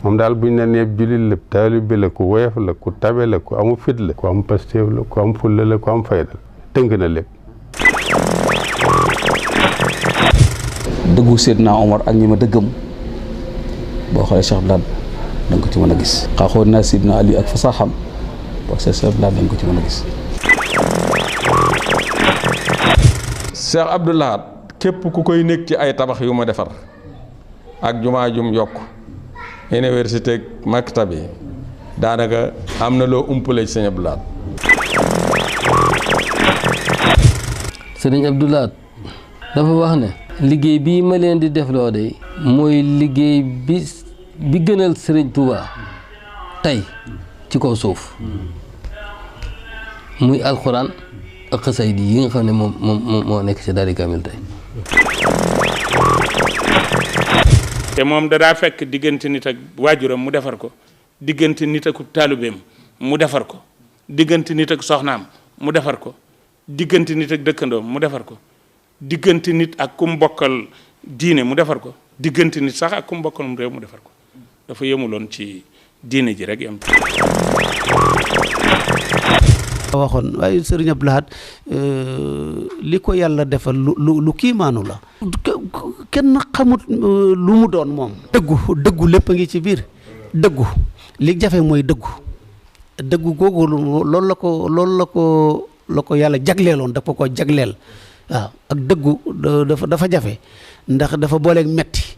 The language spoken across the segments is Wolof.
moom daal buñ ne neeb jullit la taalibe la ku woyof la ku tabe la ku amu fit la ku am pastéef la ku am fulla la ku am fayda la tënk na lépp. dëggu Seydina Omar ak ñi ma dëggam boo xoolee Cheikh Abdoulaye da nga ko ci mën a gis. xaaxoon naa Sidna Ali ak fasaaxam boo xoolee Cheikh Abdoulaye da nga ko ci mën a gis. Cheikh Abdoulaye képp ku koy nekk ci ay tabax yu ma defar ak jumaa jum yokk université ak maktab yi daanaka am na loo umpale ci sëñ Abdoulaye. sëriñ Abdoulaye dafa wax ne liggéey bii ma leen di defloo de mooy liggéey bi gënal sëriñ Touba tey ci kaw suuf muy alxuraan ak xasayid yi nga xam ne moo nekk ci daari kamil tey. te moom dadaa fekk diggante nit ak waajuram mu defar ko, diggante nit ak taalibeem mu defar ko, diggante nit ak soxnaam mu defar ko, diggante nit ak dëkkandoom mu defar ko, diggante nit ak kum bokkal diine mu defar ko, diggante nit sax ak kum bokkal réew mu defar ko. dafa yemuloon ci diine ji rek yam. waxoon waaye sëriñ Abdou Lahad li ko yàlla defal lu kiimaanu la. kenn xamut lu mu doon moom. dëggu lépp a ngi ci biir dëggu li jafe mooy dëggu googu loolu la ko yàlla jagleeloon dafa ko jagleel waaw ak dëggu dafa jafe ndax dafa booleeg metti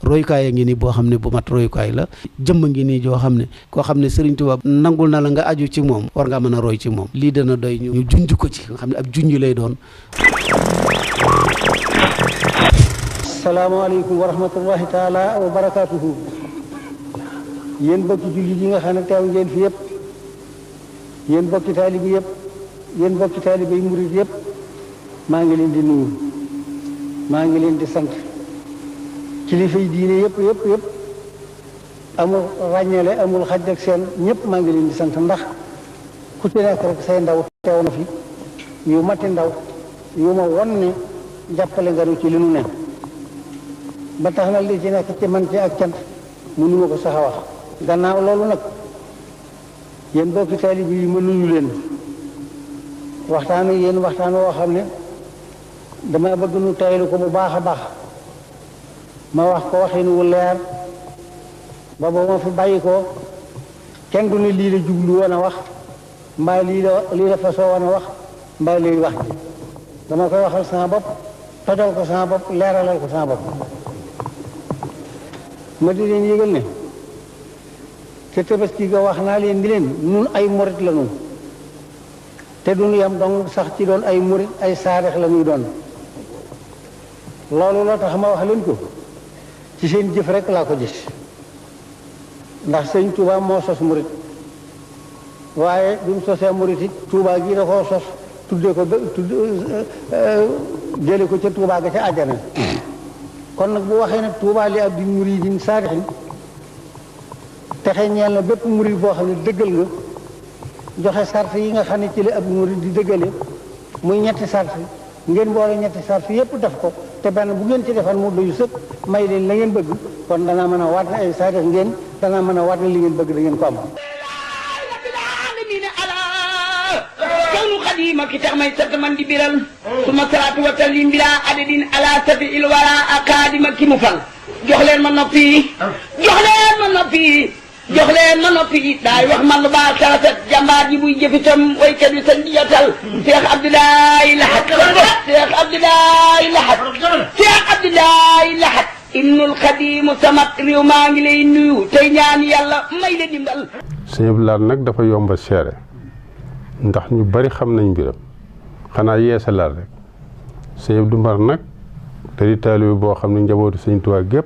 royukaay a ngi nii boo xam ne bu mat royukaay la jëmm ngi nii joo xam ne koo xam ne Sëriñ Tuubaa nangul na la nga aju ci moom war ngaa mën a roy ci moom lii dana doy ñu junj ko ci nga xam ne ab junj lay doon. salaamaaleykum wa rahmatullahi taala wa barakaatuhu. yéen bokki jullit yi nga xam ne teew ngeen fi yëpp yéen bokki taalibi yëpp yéen bokki taalibi yi murit yëpp maa ngi leen di nuyu maa ngi leen di sant. kilifa yi diine yëpp amul ràññeele amul xaj ak seen ñëpp maa ngi leen di sant ndax ku ci nekk rek say ndaw teew na fi yu mati ndaw yu ma won ne jàppale nga nu ci li nu ne ba tax na li ci nekk ci man ci ak cant mënu ma ko sax a wax. gannaaw loolu nag yéen bokki taalibe yi ma nuyu leen waxtaan ak yéen waxtaan woo xam ne dama bëgg nu taylu ko bu baax a baax. ma wax ko waxin wu leer ba ma fi bàyyi ko kenn du ne lii la jublu woon a wax mbaa lii la fasoo woon a wax mbaa lii wax ji dama koy waxal sama bopp tojal ko sama bopp leeralal ko sama bopp. ma di leen yëgal ne te tabaski ga wax naa leen di leen nun ay murit la nun te duñu yam dong sax ci doon ay murit ay saarix la ñuy doon loolu la tax ma wax leen ko ci seen jëf rek laa ko gis ndax sëñ Touba moo sos murit waaye bi mu sosee murit it Touba gi da koo sos tuddee ko jële ko ca Touba ga ca àjjana kon nag bu waxee nag Touba li abdi muridin saadixin texe ñeel na bépp murit boo xam ne dëggal nga joxe sart yi nga xam ne ci la ab murit di dëggale muy ñetti sart ngeen boole ñetti sart yépp def ko te benn bu ngeen ci defal mu doyu sëpp may leen la ngeen bëgg kon danaa mën a waat ne ay saadix ngeen danaa mën a waat ne li ngeen bëgg da ngeen ko am. ma ki tax may sant man di biral suma salaatu wa sallim bila adadin ala safi il wara akadima ki mu fal jox leen ma noppi jox leen ma noppi jox leen ma noppi daay wax man lu baax sarasat jàmbaar ji buy jëfitam waykat bi sañ di jotal Cheikh Abdoulaye Lahat Cheikh Abdoulaye Lahat Cheikh Abdoulaye Lahat Ibnul Xadimu Samat réew maa ngi lay nuyu tey ñaan yàlla may la dimbal. Sëñ Abdou Lahad nag dafa yomba seere ndax ñu bari xam nañ mbiram xanaa yeesalaat rek sëñ Abdou Mbar nag te di taalibe boo xam ne njabootu sëñ Tuubaa gépp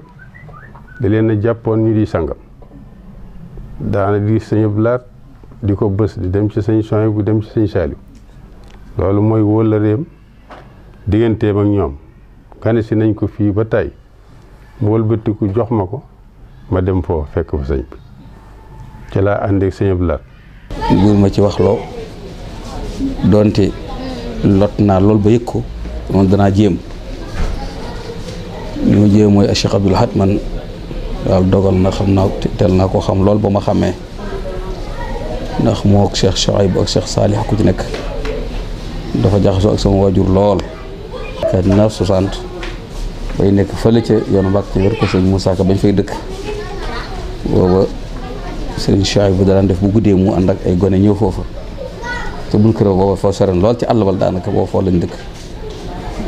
da leen a jàppoon ñu di sangam daana di sëñ Abdou Lahad di ko bës di dem ci sëñ Sohaybu bu dem ci sëñ Saaliw loolu mooy wóllëreem digganteem ak ñoom gane si nañ ko fii ba tey mu wëlbatiku jox ma ko ma dem foofu fekk fa sëñ bi ci laa ànd ak sëñ Abdou Lahad bu ma ci wax loo doonte lot naa lool ba yëg ko moom danaa jéem li ma jéem mooy Cheikh Abdou Lahad man yàlla dogal na xam naa teel naa ko xam lool ba ma xamee ndax moo ak Cheikh Chouaib ak Cheikh Salih ku ci nekk dafa jaxasoo ak sama waajur lool. 1960 bay nekk fële ca yoonu Mbàkke ci wér ko sëñ Moussa Ka bañ fay dëkk booba sëñ Chouaib bu daan def bu guddee mu ànd ak ay gone ñëw foofu te bul këroo booba foo seren lool ci àll bal daanaka boo foo lañ dëkk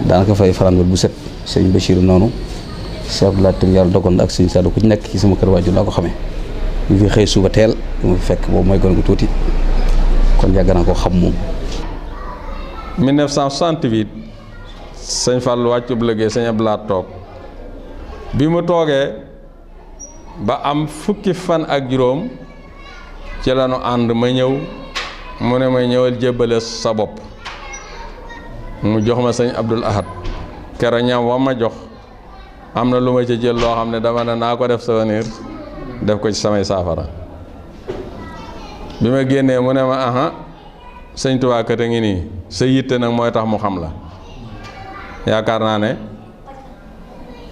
daanaka fay faran bu set sëñ Bachir noonu Cheikh Abdoulaye tam yàlla dogal na ak sëñ Sadou ku ci nekk ci sama kër waajur laa ko xamee ñu fi xëy suba teel mu fi fekk boobu mooy gone gu tuuti kon yàgg naa ko xam moom. 1968 sëñ Fallou wàccub liggéey sëñ Abdoulaye toog bi mu toogee ba am fukki fan ak juróom ci lañu ànd ma ñëw mu ne may ñëwal jébbale sa bopp mu jox ma sëñ Abdoul Ahad kero ñam wa ma jox am na lu ma ci jël loo xam ne dama ne naa ko def souvenir def ko ci samay saafara bi ma génnee mu ne ma aha sëñ Tuubaa kat a ngi nii sa yitte nag mooy tax mu xam la yaakaar naa ne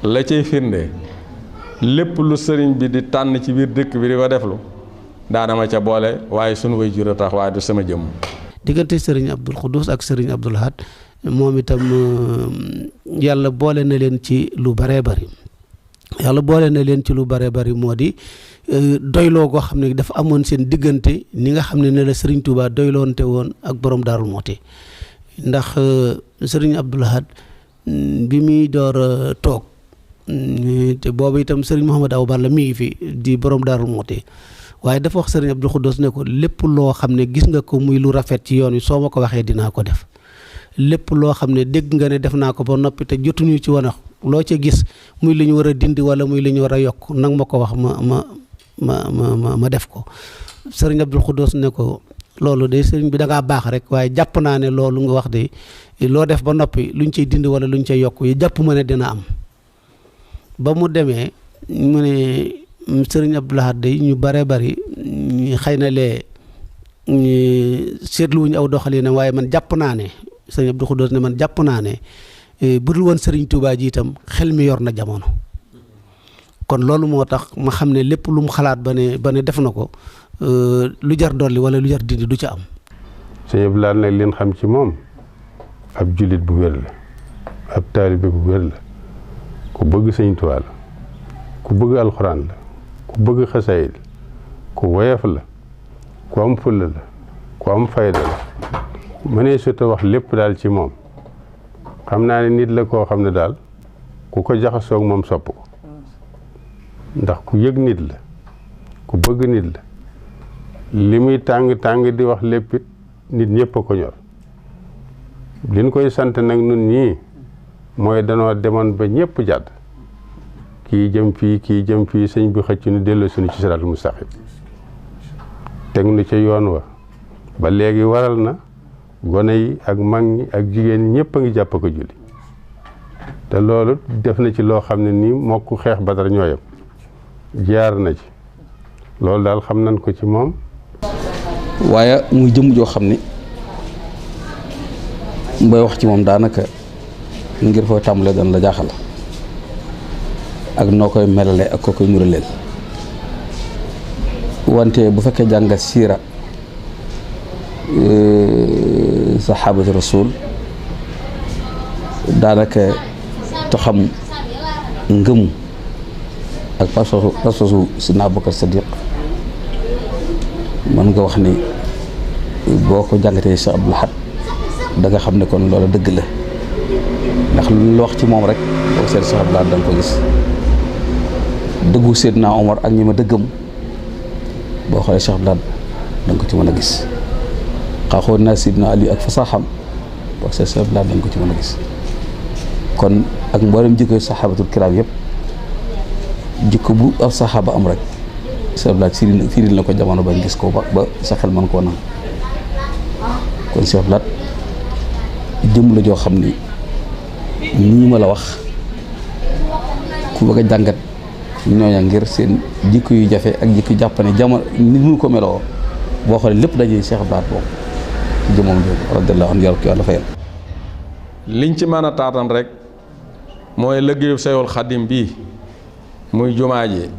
la cay firnde lépp lu sëriñ bi di tànn ci biir dëkk bi di ko deflu daana ma ca boole waaye sunu way jur a tax waaye du sama jëmm. diggante sëriñ Abdul Xuddus ak sëriñ Abdul Ahad moom itam yàlla boole na leen ci lu baree bari moo di doyloo goo xam ne dafa amoon seen diggante ni nga xam ne la sëriñ Touba doyloonte woon ak borom Daaru Muxti ndax sëriñ Abdul Ahad bi muy door a toog te boobu itam sëriñ Mouhamad Awa Balla mi ngi fi di borom Daaru Muxti waaye dafa wax sëriñ Abdul Xuddus ne ko lépp loo xam ne gis nga ko muy lu rafet ci yoon wi soo ma ko waxee dinaa ko def lépp loo xam ne dégg nga ne def naa ko ba noppi te jotuñu ci wane loo ca gis muy lu ñu war a dindi wala muy lu ñu war a yokk nag ma ko wax ma def ko. sëriñ Abdul Xuddus ne ko loolu de sëriñ bi da ngaa baax rek waaye jàpp naa ne loolu nga wax de loo def ba noppi luñ ciy dindi wala luñ cay yokk yi jàpp ma ne dina am. ba mu demee mu ne sëriñ Abdul Ahad de ñu bare bari xëy na lee seetluwuñu aw doxalinam waaye man jàpp naa ne sëriñ Abdul Xuddus ne man jàpp naa ne bu dul woon sëriñ Touba ji itam xel mi yor na jamono kon loolu moo tax ma xam ne lépp lu mu xalaat ba ne def na ko lu jar dolli wala lu jar dindi du ca am. sëñ Abdul Ahad nag leen xam ci moom ab jullit bu wér la ab taalibe bu wér la ku bëgg sëñ Touba la ku bëgg alxuraan la ku bëgg xasaayid ku woyof la ku am fulla la ku am fayda la mënee sota wax lépp daal ci moom xam naa ne nit la koo xam ne daal ku ko jaxasoog moom sopp ko ndax ku yëg nit la ku bëgg nit la li muy tàng di wax léppit nit ñëpp a ko ñor liñ koy sant nag nun ñii mooy danoo demoon ba ñëpp jàdd kii jëm fii sëñ bi xëcc nu delloo suñu ci siraatul mustaqim teg nu ca yoon wa ba léegi waral na gone yi ak mag ñi ak jigéen ñi ñëpp a ngi jàpp ko julli te loolu def na ci loo xam ne nii moo ko xeex Badar ñooyam jaar na ci loolu daal xam nañ ko ci moom. waaye muy jëm joo xam ni booy wax ci moom daanaka ngir fooy tàmbalee doon la jaaxal ak noo koy melale ak koo koy nuraleel wante bu fekkee jàngat siira saxaabatu rasul daanaka te xam ngëm ak pas-pasu Sidna Abubakar Sadiq mën nga wax ni boo ko jàngatee Cheikh Abdoul Ahad da nga xam ne kon loolu dëgg la ndax lu la wax ci moom rek boo seet Cheikh Abdoul Ahad da nga ko gis dëggu Seydina Omar ak ñi ma dëggam boo xoolee Cheikh Abdoul Ahad da nga ko ci mën a gis xaaxoon naa Seydina Ali ak fasaaxam boo seet Cheikh Abdoul Ahad da nga ko ci mën a gis kon ak mboolem jikko saxaabatul kiraam yëpp jikko bu ab saxaaba am rek Cheikh Abdoul Ahad firil na ko jamono bañ gis ko ba sa xel mën koo naan kon Cheikh Abdoul Ahad jëm la joo xam ni nii ma la wax ku bëgg a jàngat ñooña ngir seen jikko yu jafe ak jikko yu jàpp ne jamono nit mu ko meloo boo xoolee lépp dajee Cheikh Abdoul Ahad boobu ci jëmoom jooju radiyallaahu anhu yàlla ko yàlla fayal. liñ ci mën a taatan rek mooy liggéeyu Seexul Xadim bii muy jumaa ji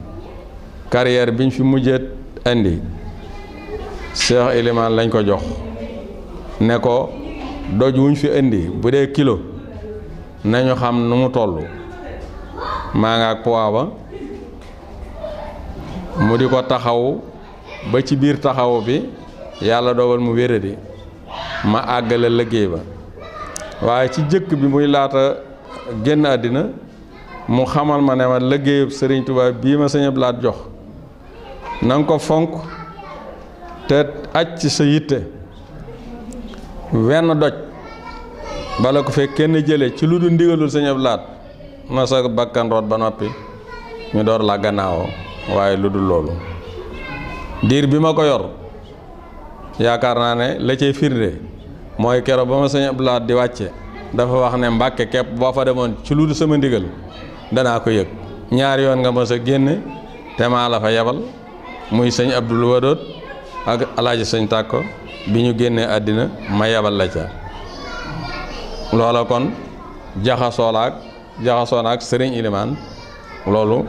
carrière biñ fi mujjee indi Cheikh Elimane lañ ko jox ne ko doj wuñ fi indi bu dee kilo nañu xam nu mu toll maa nga ak poids ba mu di ko taxaw ba ci biir taxaw bi yàlla dogal mu wéradi ma àggale liggéey ba waaye ci jëkk bi muy laata génn àddina mu xamal ma ne ma liggéeyub Sëriñ Tuubaa bii ma Sëñ Abdou Lahad jox na nga ko fonk te aj ci sa yitte wenn doj bala ko fekk kenn jële ci lu du ndigalul Sëñ Abdou Lahad na sa bakkan root ba noppi ñu door la gannaawoo waaye lu dul loolu diir bi ma ko yor yaakaar naa ne la cay firnde mooy keroog ba ma Sëñ Abdou Lahad di wàcce dafa wax ne Mbàkke képp boo fa demoon ci lu dul sama ndigal danaa ko yëg ñaari yoon nga mës a génne te maa la fa yebal muy Sëñ Abdul Wadoot ak Alaaji Sëñ Tàkko bi ñu génnee àddina ma yebal la ca loola kon jaxasoo na ak Sëriñ Elimane loolu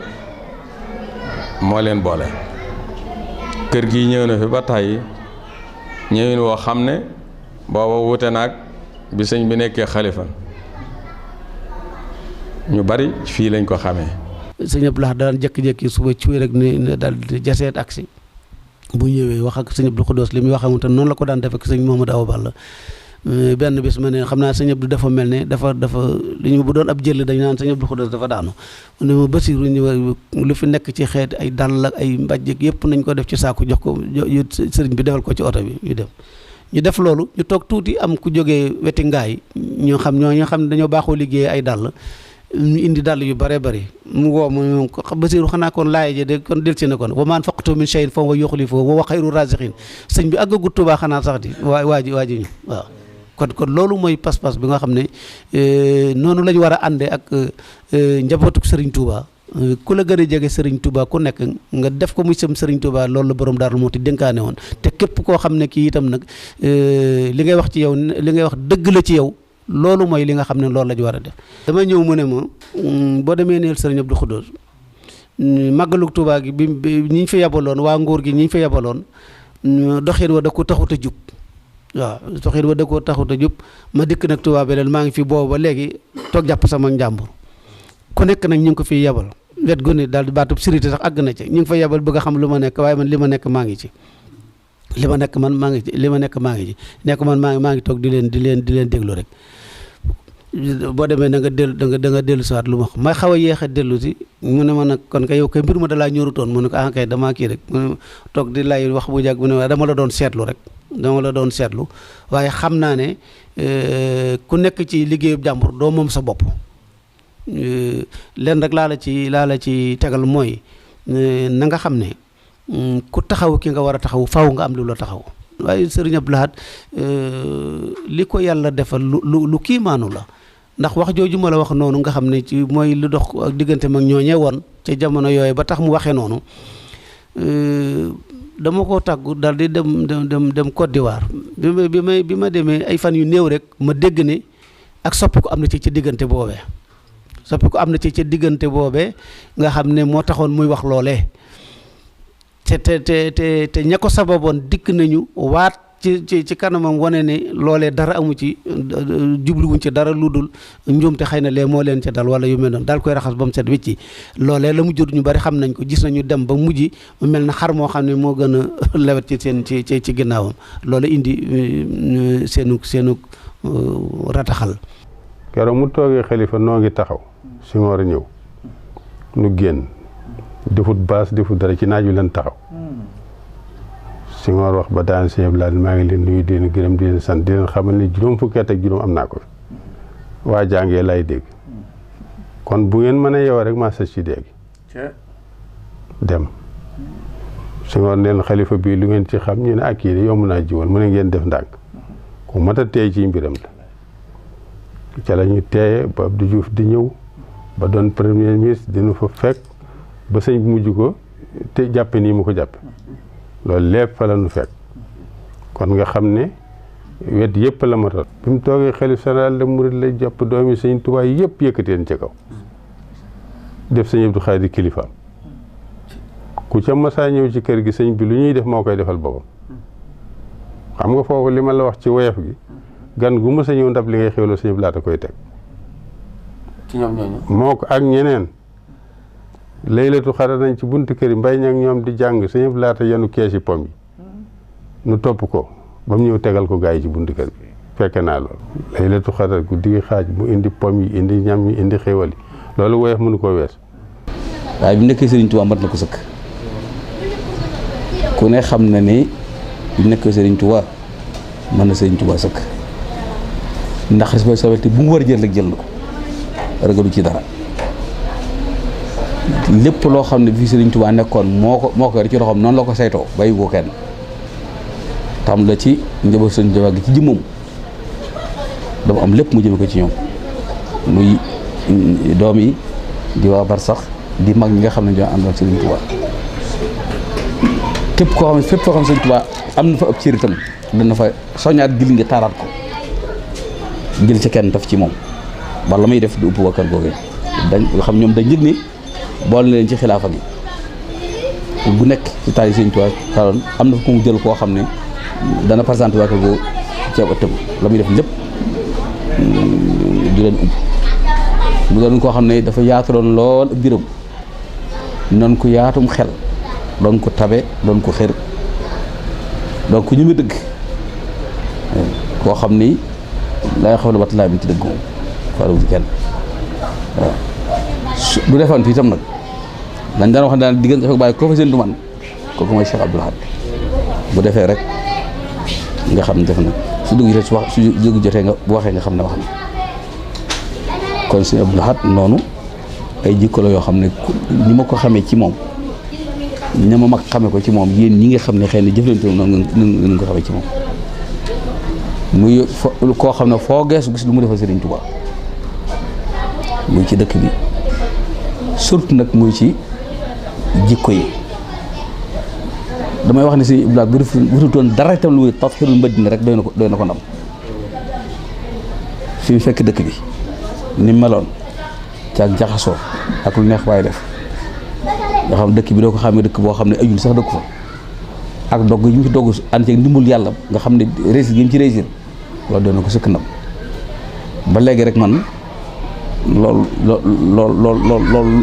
moo leen boole kër gi ñëw na fi ba tàyyi ñëwin woo xam ne booba wute naag bi sëñ bi nekkee xalifa ñu bari fii lañ ko xamee. Sëñ Abdou Lahad daan jékki-jékki suba cuy rek ne daal di jaseet aksi bu ñëwee wax ak sëñ Abdou Khoudous li muy waxee te noonu la ko daan def ak sëñ Mouhamadou Awa Balla benn bis ma ne xam naa sëñ Abdou dafa mel ne dafa li ñu bu doon ab jël dañu naan sëñ Abdou Khoudous dafa daanu mu ne ma Basiru ñu lu fi nekk ci xeet ay dàll ak ay mbàjj yëpp nañ ko def ci saaku jox ko sëriñ bi defal ko ci oto bi ñu dem. ñu def loolu ñu toog tuuti am ku jógee weti ngaay ñoo xam ne dañoo baaxoo liggéey ay dàll ñu indi dàll yu bare bari mu woo mu Basiru xanaa kon laay ji de kon del si ne kon wa maan faqtu min shay'in fa huwa yukhlifuhu wa huwa khayru raziqin sëñ bi àggagut Tuubaa xanaa sax di waa ji ñu waaw kon loolu mooy pas-pas bi nga xam ne noonu la ñu war a àndee ak njabootuk Sëriñ Tuubaa ku la gën a jege Sëriñ Tuubaa ku nekk nga def ko muy sam Sëriñ Tuubaa loolu la borom Daaru Muxti dénkaane woon te képp koo xam ne kii itam nag li ngay wax ci yow li ngay wax dëgg la ci yow loolu mooy li nga xam ne loolu la ñu war a def. dama ñëw mu ne ma boo demee neel Sëriñ Abdou Khoudous màggalug Tuubaa gi bi ñi ñu fa yabaloon waa nguur gi ñi ñu fa yabaloon doxin wa da ko taxut a jub waaw doxin wa da ko taxut a jub ma dikk nag Tuubaa bi leen maa ngi fi boobu ba léegi toog jàpp sama njàmbur ku nekk nag ñu ngi ko fiy yabal. wet gu ne daal di baatub sirité sax àgg na ci ñu ngi fa yebal bëgg a xam lu ma nekk waaye man li ma nekk maa ngi ci li ma nekk man maa ngi ci li ma nekk maa ngi ci nekk man maa ngi toog di leen déglu rek boo demee da nga dellu siwaat lu ma wax may xaw a yéex a dellu si mu ne ma nag kon kay yow kay mbir ma dalaa ñorutoon mu ne ko kay damaa kii rek mu toog di lay wax bu jàgg mu ne dama la doon seetlu rek waaye xam naa ne ku nekk ci liggéeyub jàmbur doo moom sa bopp leen rek laa la ci tegal mooy na nga xam ne ku taxaw ki nga war a taxaw faaw nga am lu la taxaw waaye Sëriñ Abdou Lahad li ko yàlla defal lu kiimaanu la ndax wax jooju ma la wax noonu nga xam ne ci mooy lu dox ak diggante mag ñooñee woon ca jamono yooyu ba tax mu waxee noonu dama ko tàggu daal di dem Côte d'Ivoire bi ma demee ay fan yu néew rek ma dégg ne ak soppi ko am na ci diggante boobee soppi ko am na ci diggante boobee nga xam ne moo taxoon muy wax loolee te ña ko sababoon dikk nañu waat ci kanamam wane ne loolee dara amu ci jubluwuñ ci dara lu dul njuumte xëy na lee moo leen ca dal wala yu mel noonu daal koy raxas ba mu set wicci loolee la mu jot ñu bari xam nañ ko gis nañu dem ba mujj mu mel na xar moo xam ne moo gën a lewet ci seen ci ginnaawam loolu indi seenu rataxal. keroog mu toogee xalifa noo ngi taxaw Senghor a ñëw nu génn defut baas defut dara ci naaj wi leen taxaw Senghor wax ba daan Sëñ Abdou Lahad maa ngi leen nuyu di leen gërëm di leen sant di leen xamal ne juróom fukki at ak juróom am naa ko fi waa jàngee lay dégg kon bu ngeen mën a yow rek maa sës ci dégg dem Senghor neen xalifa bii lu ngeen ci xam ñu ne ak yii de yomb naa jiwoon mu ne ngeen def ndànk ku mat a teey ci mbiram la ca la ñu teeye ba Abdou Diouf di ñëw ba doon premier ministre dina fa fekk ba sëñ bi mujj ko te jàppe nii mu ko jàppe loolu lépp fa la nu fekk kon nga xam ne wet yëpp la matal bi mu toogee xalif général de Mouride lay jàpp doomi sëñ Tuubaa yëpp yëkkateen ca kaw def sëñ Abdou Khadre kilifaam ku ca masaa ñëw ci kër gi sëñ bi lu ñuy def moo koy defal boppam xam nga foofu li ma la wax ci woyof gi gan gu mës a ñëw ndab li ngay xewloo sëñ bi laata koy teg ci ñoom ñooñu moo ko ak ñeneen laylatu xare nañ ci buntu kër yi mbay ñak ñoom di jàng sëñ bi laata yenu keesi pom yi nu topp ko ba mu ñëw tegal ko gaa yi ci buntu kër bi fekke naa loolu laylatu xare guddi gi xaaj mu indi pom yi indi ñam yi indi xéwal yi loolu woyof mënu koo wees waaye bi nekkee Serigne Touba mat na ko sëkk ku ne xam na ni bi nekkee Serigne Touba mën na Serigne Touba sëkk ndax responsabilité bu mu war a jël rek jël na ko ragalu ci dara lépp loo xam ne bi Serigne Touba nekkoon moo ko yor ci loxoom noonu la ko saytoo bàyyi ko kenn tam la ci njaboot Serigne Touba gi ci jëmmam dama am lépp mu jëme ko ci ñoom muy doom yi di waa barsax di mag ñi nga xam ne ñoo ànd ak Serigne Touba képp koo xam ne fépp foo xam ne Serigne Touba am na fa ëpp cër itam dana fa soññaat gil nga taaraat ko jël ci kenn daf ci moom ba la muy def du upp waa kër googee dañ nga xam ñoom dañ yëg ni boole leen ci xilaafa gi bu nekk ci taal yi Serigne Touba taaloon am na fa ku mu jël koo xam ne dana présenté waa kër googu ci ab ëttam la muy def lépp du leen upp mu doon koo xam ne dafa yaatu doon lool ak biram noonu ko yaatum xel doon ko tabe doon ko xër doon ko ñëme dëgg koo xam ni lay xaw la batalaay bi ci dëgg moom faru ci kenn waaw du defante itam nag dañ daan wax ne daan diggante dafa bàyyi koo fa seen du man kooku mooy Cheikh Abdoul Ahad bu defee rek nga xam ne def na su dugg jotee su wax su dugg jotee nga bu waxee nga xam ne wax na kon Sëñ Abdoul Ahad noonu ay jikko la yoo xam ne ñi ma ko xamee ci moom ña ma mag xamee ko ci moom yéen ñi nga xam ne xëy na jëflante noonu ngeen ko xamee ci moom muy koo xam ne foo geesu gis lu mu defal Serigne Touba muy ci dëkk bi surtout nag muy ci jikko yi damay wax ne Sëñ Abdoul Ahad bu wututoon dara itam lu muy tatxirul Madina rek doy na ko ndam fi mu fekk dëkk bi ni meloon ci ak jaxasoo ak lu neex waaye def nga xam dëkk bi doo ko xamee dëkk boo xam ne ayul sax dëkk fa ak dogg yi mu ci dogg ànd ceeg ndimbal yàlla nga xam ne réussir gi mu ci réussir loolu doon na ko sëkk ndam ba léegi rek man loolu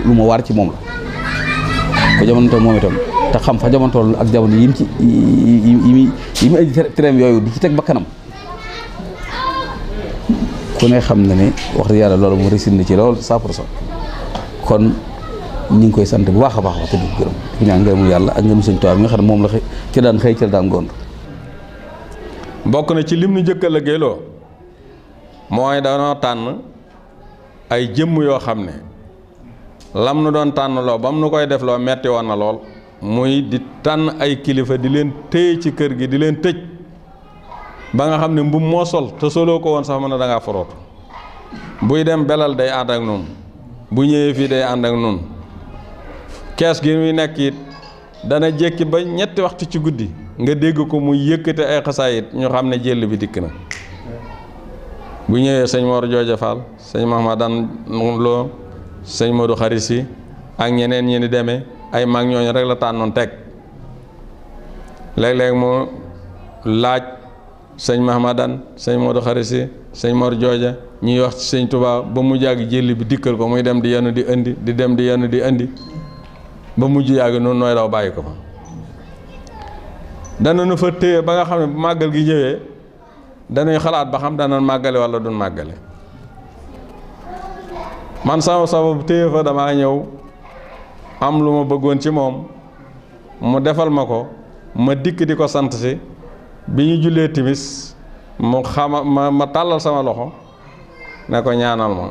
lu ma waar ci moom la ko jamono toll moom itam te xam fa jamono toll ak jamono yi mu ci yi mu indi tereem yooyu di ci teg bakkanam ku ne xam na ne wax dëgg yàlla loolu mu réussir na ci loolu 100% kon ñu ngi koy sant bu baax a baax wax te di ko gërëm di ñaan ngërëmul yàlla ak ngërëm Sëñ Tuubaa bi nga xam ne moom la ci daan xëy ci la daan gont bokk na ci lim nu njëkk a liggéeyloo mooy danoo tànn ay jëmm yoo xam ne lam nu doon tànn loo ba mu nu koy def loo metti woon na lool muy di tànn ay kilifa di leen téye ci kër gi di leen tëj ba nga xam ne mbubb moo sol te soloo ko woon sax mën a dangaa forootu buy dem belal day ànd ak noonu bu ñëwee fii day ànd ak noonu kees gi muy nekk it dana jékki ba ñetti waxtu ci guddi nga dégg ko muy yëkkate ay xasaayit ñu xam ne jël bi dikk na bu ñëwee sëñ Mor Jooja Fall sëñ Mahamadan Lo sëñ Modou Xarisi ak ñeneen ñi ni demee ay mag ñooñu rek la tànnoon teg léeg-léeg mu laaj sëñ Mahamadan sëñ Modou Xarisi sëñ Mor Jooja ñuy wax ci sëñ Touba ba mu jàgg jël bi dikkal ko muy dem di yenn di indi di dem di yenn di indi ba mujj yàgg noonu nooy daw bàyyi ko fa dana nu fa téye ba nga xam ne bu màggal gi ñëwee dañuy xalaat ba xam dana màggale wala duñ màggale man sama sababu téye fa damaa ñëw am lu ma bëggoon ci moom mu defal ma ko ma dikk di ko sant si bi ñu jullee timis mu ma tàllal sama loxo ne ko ñaanal ma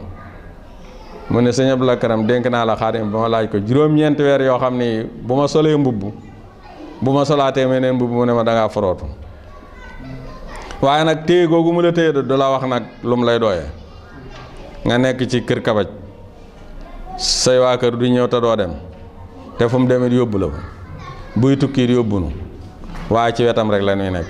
mu ne sëñ Abdou Karam dénk naa la Xaadim ba ma laaj ko juróom-ñeenti weer yoo xam ni bu ma solee mbubb bu ma solaatee meneen mbubb mu ne ma dangaa forootu waaye nag téye googu mu la téye du la wax nag lu mu lay dooyee nga nekk ci kër kabaj say waa kër du ñëw te doo dem te fu mu demee yóbbu la fa buy tukkiit yóbbunu waaye ci wetam rek la ñuy nekk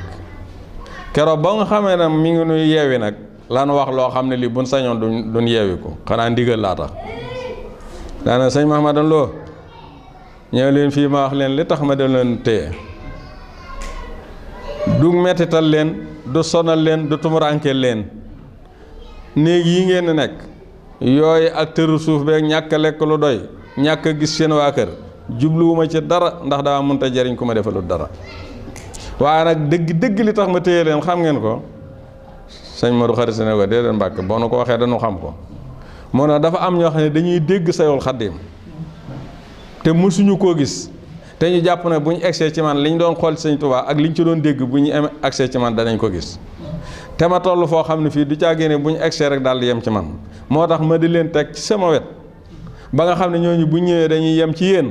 keroog ba nga xamee ne mi ngi nuy yeewi nag lan wax loo xam ne lii buñ sañoon duñ yeewi ko xanaa ndigal laa tax daana sëñ Mahamadan Lo ñëw leen fii ma wax leen li tax ma dem leen téye du mettital leen du sonal leen du tumuraankeel leen néeg yi ngeen nekk yooyu ak tëru suuf beeg ñàkk a lekk lu doy ñàkk a gis seen waa kër jubluwuma ci dara ndax daa mënta jariñ ku ma defalul dara waaye nag dëgg li tax ma téye leen xam ngeen ko sëñ Modou Khari ne ko déedéet Mbàkke boo nu ko waxee dañu xam ko moo na dafa am ñoo xam ne dañuy dégg sayul xaddim te mësuñu koo gis te ñu jàpp ne bu ñu egsee ci man li ñu doon xool ci sëñ Tuubaa ak li ñu ci doon dégg bu ñu egsee ci man danañ ko gis te ma toll foo xam ne fii du caagee ne bu ñu egsee rek daal di yem ci man moo tax ma di leen teg ci sama wet ba nga xam ne ñooñu bu ñëwee dañuy yem ci yéen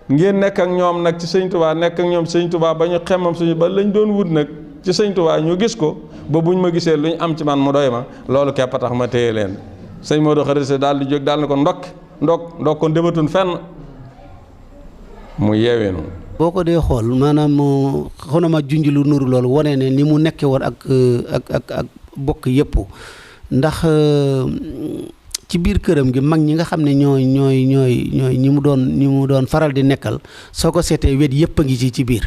ngeen nekk ak ñoom nag ci sëñ Tuubaa nekk ak ñoom sëñ Tuubaa ba ñu xemmam suñu ba lañ doon wut nag ci sëñ Tuubaa ñu gis ko ba buñ ma gisee lu ñu am ci man mu doy ma loolu képp a tax ma téye leen sëñ Modou Khari daal di jóg daal ne ko ndok kon dematun fenn mu yeeweenu boo ko dee xool maanaam xaw na ma junj lu nuru loolu wane ne ni mu nekkee woon ak bokk yëpp ndax ci biir këram gi mag ñi nga xam ne ñooy ñi mu doon faral di nekkal soo ko seetee wet yëpp a ngi ci biir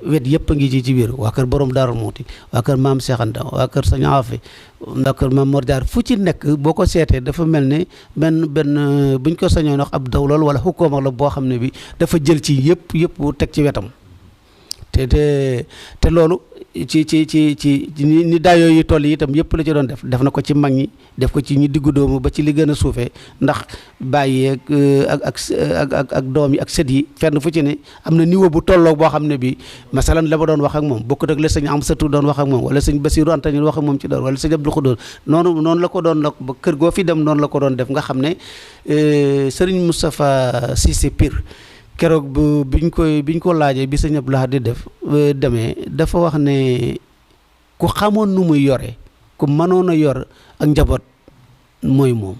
wet yëpp a ngi ci biir waa kër borom Daaru Muuti waa kër maam Cheikh Anta waa kër Sëñ Afi waa kër maam Mor Jaar fu ci nekk boo ko seetee dafa mel ne benn buñ ko sañoon wax ab daw lool wala xukkooma la boo xam ne bi dafa jël ci yëpp teg ci wetam te loolu ci ni daayoo yi toll yi itam yëpp la ci doon def na ko ci mag ñi def ko ci ñi diggu doomu ba ci li gën a suufee ndax bàyyi ak doom yi ak sët yi fenn fu ci ne am na niveau bu tolloog boo xam ne bi masalan la ma doon wax ak moom bokkut ak la sëñ Amsatu doon wax ak moom wala sëñ Basiru Anta ñu wax ak moom ci doon wala sëñ Abdou Xudoon noonu la ko doon ba kër goo fi dem noonu la ko doon def nga xam ne sëriñ Moustapha Cissé Pire keroog biñ ko laajee bi sëñ Abdou Lahad di demee dafa wax ne ku xamoon nu muy yore ku mënoon a yor ak njaboot mooy moom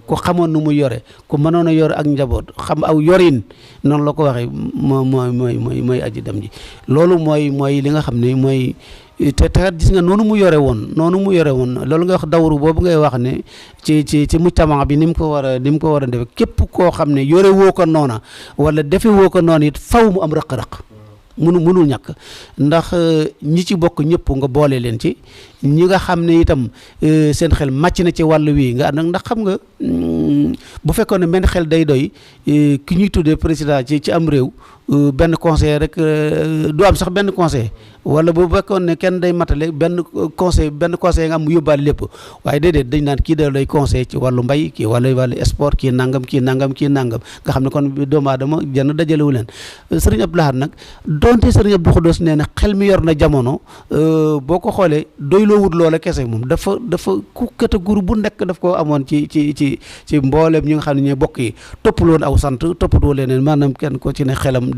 ku xamoon nu muy yore ku mënoon a yor ak njaboot xam aw yorin noonu la ko waxee mooy aji dem ji loolu mooy li nga xam ne mooy te gis nga noonu mu yore woon loolu nga wax dawru boobu ngay wax ne ci mujtama bi ni mu ko war a defe képp koo xam ne yore woo ko noona wala defe woo ko noona it faw mu am rëq-rëq mënul ñàkk ndax ñi ci bokk ñëpp nga boole leen ci ñi nga xam ne itam seen xel màcc na ci wàll wii nga ànd ndax xam nga bu fekkoon ne benn xel day doy ki ñuy tuddee président ci am réew benn conseil rek du am sax benn conseil wala bu fekkoon ne kenn day matale benn conseil nga am mu yóbbaale lépp waaye déedéet dañ naan kii da lay conseil ci wàllu mbay kii wàllu sport kii nangam nga xam ne kon doomu aadama jenn dajalewu leen sëriñ Abdou Lahad nag donte sëriñ Abdou Xudoos nee na xel mi yor na jamono boo ko xoolee doyloo wut loola kese moom dafa ku catégorie bu nekk daf koo amoon ci mbooleem ñi nga xam ne ñooy bokk yi toppaloon aw sant toppatoo leneen maanaam kenn ko ci ne xelam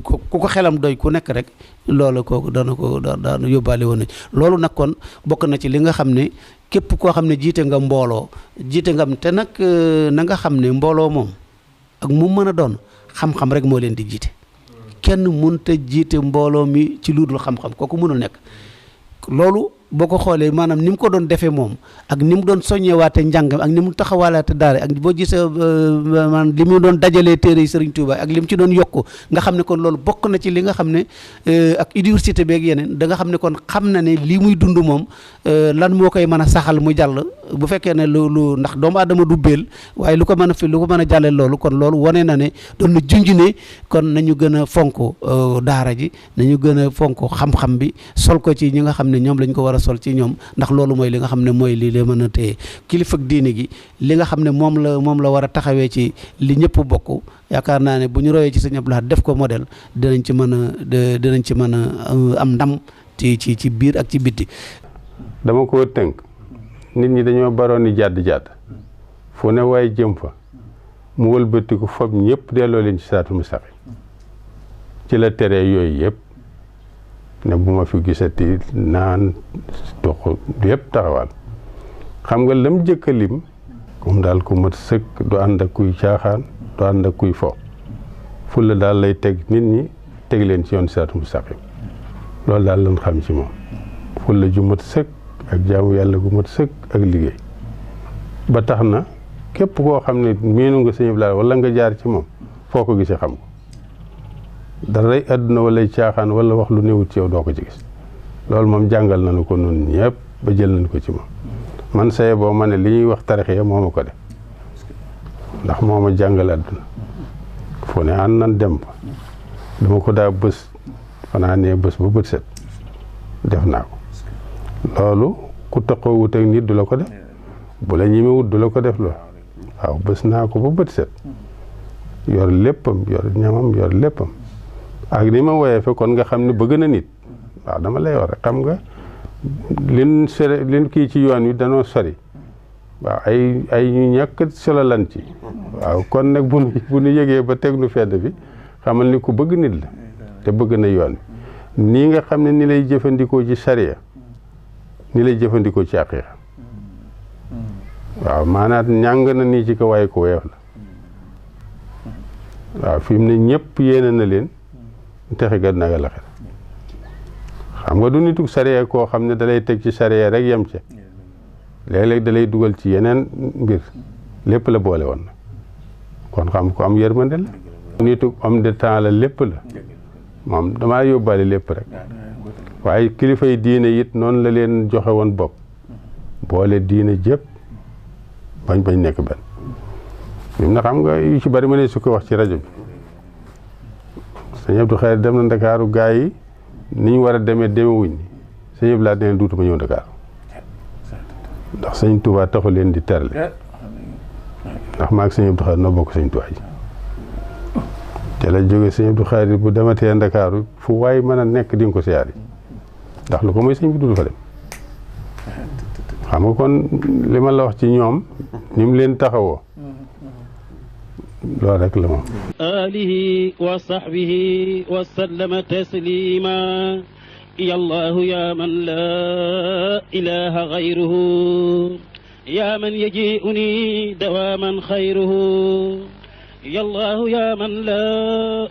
ku ko xelam doy ku nekk rek loolu kooku daana yóbbaale woon nañ loolu nag kon bokk na ci li nga xam ne képp koo xam ne jiite nga mbooloo jiite nga am te nag na nga xam ne mbooloo moom ak mu mën a doon xam-xam rek moo leen di jiite kenn mënut a jiite mbooloo mi ci lu dul xam-xam kooku mënul nekk loolu boo ko xoolee maanaam ni mu ko doon defee moom ak ni mu doon soññewaate njàngam ak ni mu taxawaalaate daara ak boo gisee maanaam li mu doon dajalee téere yi Serigne Touba ak li mu ci doon yokku nga xam ne kon loolu bokk na ci li nga xam ne ak université beeg yeneen da nga xam ne kon xam na ne lii muy dund moom lan moo koy mën a saxal mu jàll bu fekkee ne lu ndax doomu aadama du béel waaye lu ko mën a jàllee loolu kon loolu wane na ne doon na junj ne kon nañu gën a fonk daara ji nañu gën a fonk xam-xam bi sol ko ci ñi nga xam ne ñoom lañ ko war a sol ci ñoom ndax loolu mooy li nga xam ne mooy li leen mën a téye kilifa ak diine gi li nga xam ne moom la war a taxawee ci li ñëpp bokk yaakaar naa ne bu ñu royee ci sëñ Abdou Lahad def ko modèle dinañ ci mën a am ndam ci biir ak ci bitti. dama ko tënk nit ñi dañoo baroon ni jàdd fu ne waaye jëm fa mu wëlbatiku fob ñëpp delloo leen ci siraatul mustaqiim ci la tere yooyu yëpp ne bu ma fi gisati naan tox yëpp taxawal xam nga lam jëkka lim comme daal ku mat sëkk du ànd ak kuy caaxaan du ànd ak kuy fo fulla daal lay teg nit ñi teg leen ci yoon siraatul mustaqiim loolu daal lañ xam ci moom fulla ju mat sëkk ak jaamu yàlla gu mat sëkk ak liggéey ba tax na képp koo xam ne miinu nga sëñ Abdou Lahad wala nga jaar ci moom foo ko gisee xam ko daray àdduna wala caaxaan wala wax lu néewut ci yow doo ko ci gis loolu moom jàngal nañu ko nun ñëpp ba jël nañu ko ci moom man saye boo ma ne li ñuy wax tarixiya moo ma ko def ndax moo ma jàngal àdduna fu ne ànd nan dem fa dama ko daa bés fanaa nee bés ba bët set def naa ko loolu ku taxoo wut ak nit du la ko def bu la ñime wut du la ko def loolu waaw bés naa ko ba bët set yor léppam yor ñamam yor léppam ak ni ma woyee fe kon nga xam ne bëgg na nit waaw dama lay wax rek xam nga lin kii ci yoon wi danoo sori waaw ay ñu ñàkk solo lan ci waaw kon nag bu nu yëgee ba teg nu fedd bi xamal ni ku bëgg nit la te bëgg na yoon wi nii nga xam ne ni lay jëfandikoo ci sariya ni lay jëfandikoo ci aqiiqa waaw maanaam ñàng na nii ci ko waaye ko weef la waaw fi mu ne ñëpp yéene na leen texe ga naga la xel xam nga du nitu sariya koo xam ne dalay teg ci sariya rek yem ca léeg-léeg dalay dugal ci yeneen mbir lépp la boole woon kon xam ko am yërmande la nitu homme de temps la lépp la moom damaa yóbbaale lépp rek waaye kilifa yi diine it noonu la leen joxe woon bopp boole diine jëpp bañ nekk benn ñun na xam nga yu ci bari ma ne su ko wax ci rajo bi sëñ Abdou Khadre dem na Ndakaaru gaa yi ni ñu war a demee demewuñ ni sëñ Abdou Lahad nee na duutuma ñëw Ndakaaru ndax sëñ Touba taxu leen di terle ndax maag sëñ Abdou Khadre noo bokk sëñ Touba ji te la jóge sëñ Abdou Khadre bu dematee Ndakaaru fu waay mën a nekk di nga ko siyaari ndax lu ko mooy sëñ bi dul fa dem xam nga kon li ma la wax ci ñoom ni mu leen taxawoo loolu rek la moom alihi wa sahbihi wa sallama taslima ya allahu ya man la ilaha gayruhu ya man yaji'uni dawaman khayruhu ya allahu ya man la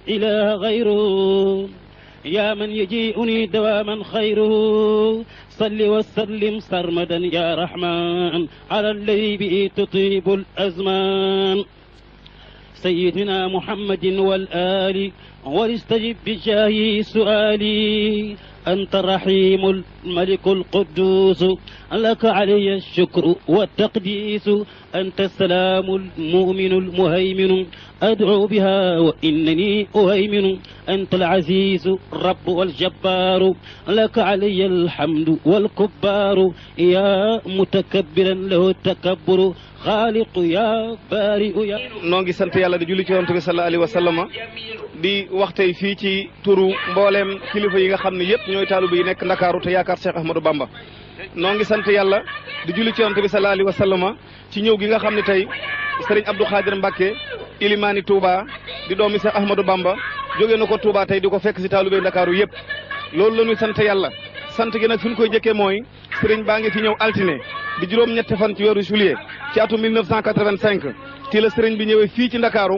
ilaha gayruhu ya man yaji'uni dawaman khayruhu صل وسلم سرمدا يا رحمن على الذي به تطيب الأزمان سيدنا محمد والآل واستجب بجاهه سؤالي أنت الرحيم الملك القدوس لك علي الشكر والتقديس أنت السلام المؤمن المهيمن أدعو بها وإنني أهيمن أنت العزيز الرب والجبار لك علي الحمد والكبار يا متكبرا له التكبر خالق يا بارئ يا نونغي سانت يالا دي جولي ci Yonent bi sallallahu alayhi wa sallam di wax tey fii ci turu mbooleem kilifa yi nga xam ne yëpp ñooy taalibe yi nekk Ndakaaru te yaakaar Cheikh Ahmadou Bamba noo ngi sant yàlla di julli ci Yonent bi sallallahu alayhi wa sallam ci ñëw gi nga xam ne tey Serigne Abdou Khadre Mbacké ilimaani Touba di doomi Cheikh Ahmadou Bamba jógee na ko Touba tey di ko fekk si taalibe Ndakaaru yëpp loolu la ñuy sant yàlla sant gi nag fi ñu koy jëkkee mooy Serigne baa ngi fi ñëw altine di juróom-ñetti fan ci weeru juillet ci atum 1985 ci la Serigne bi ñëwee fii ci Ndakaaru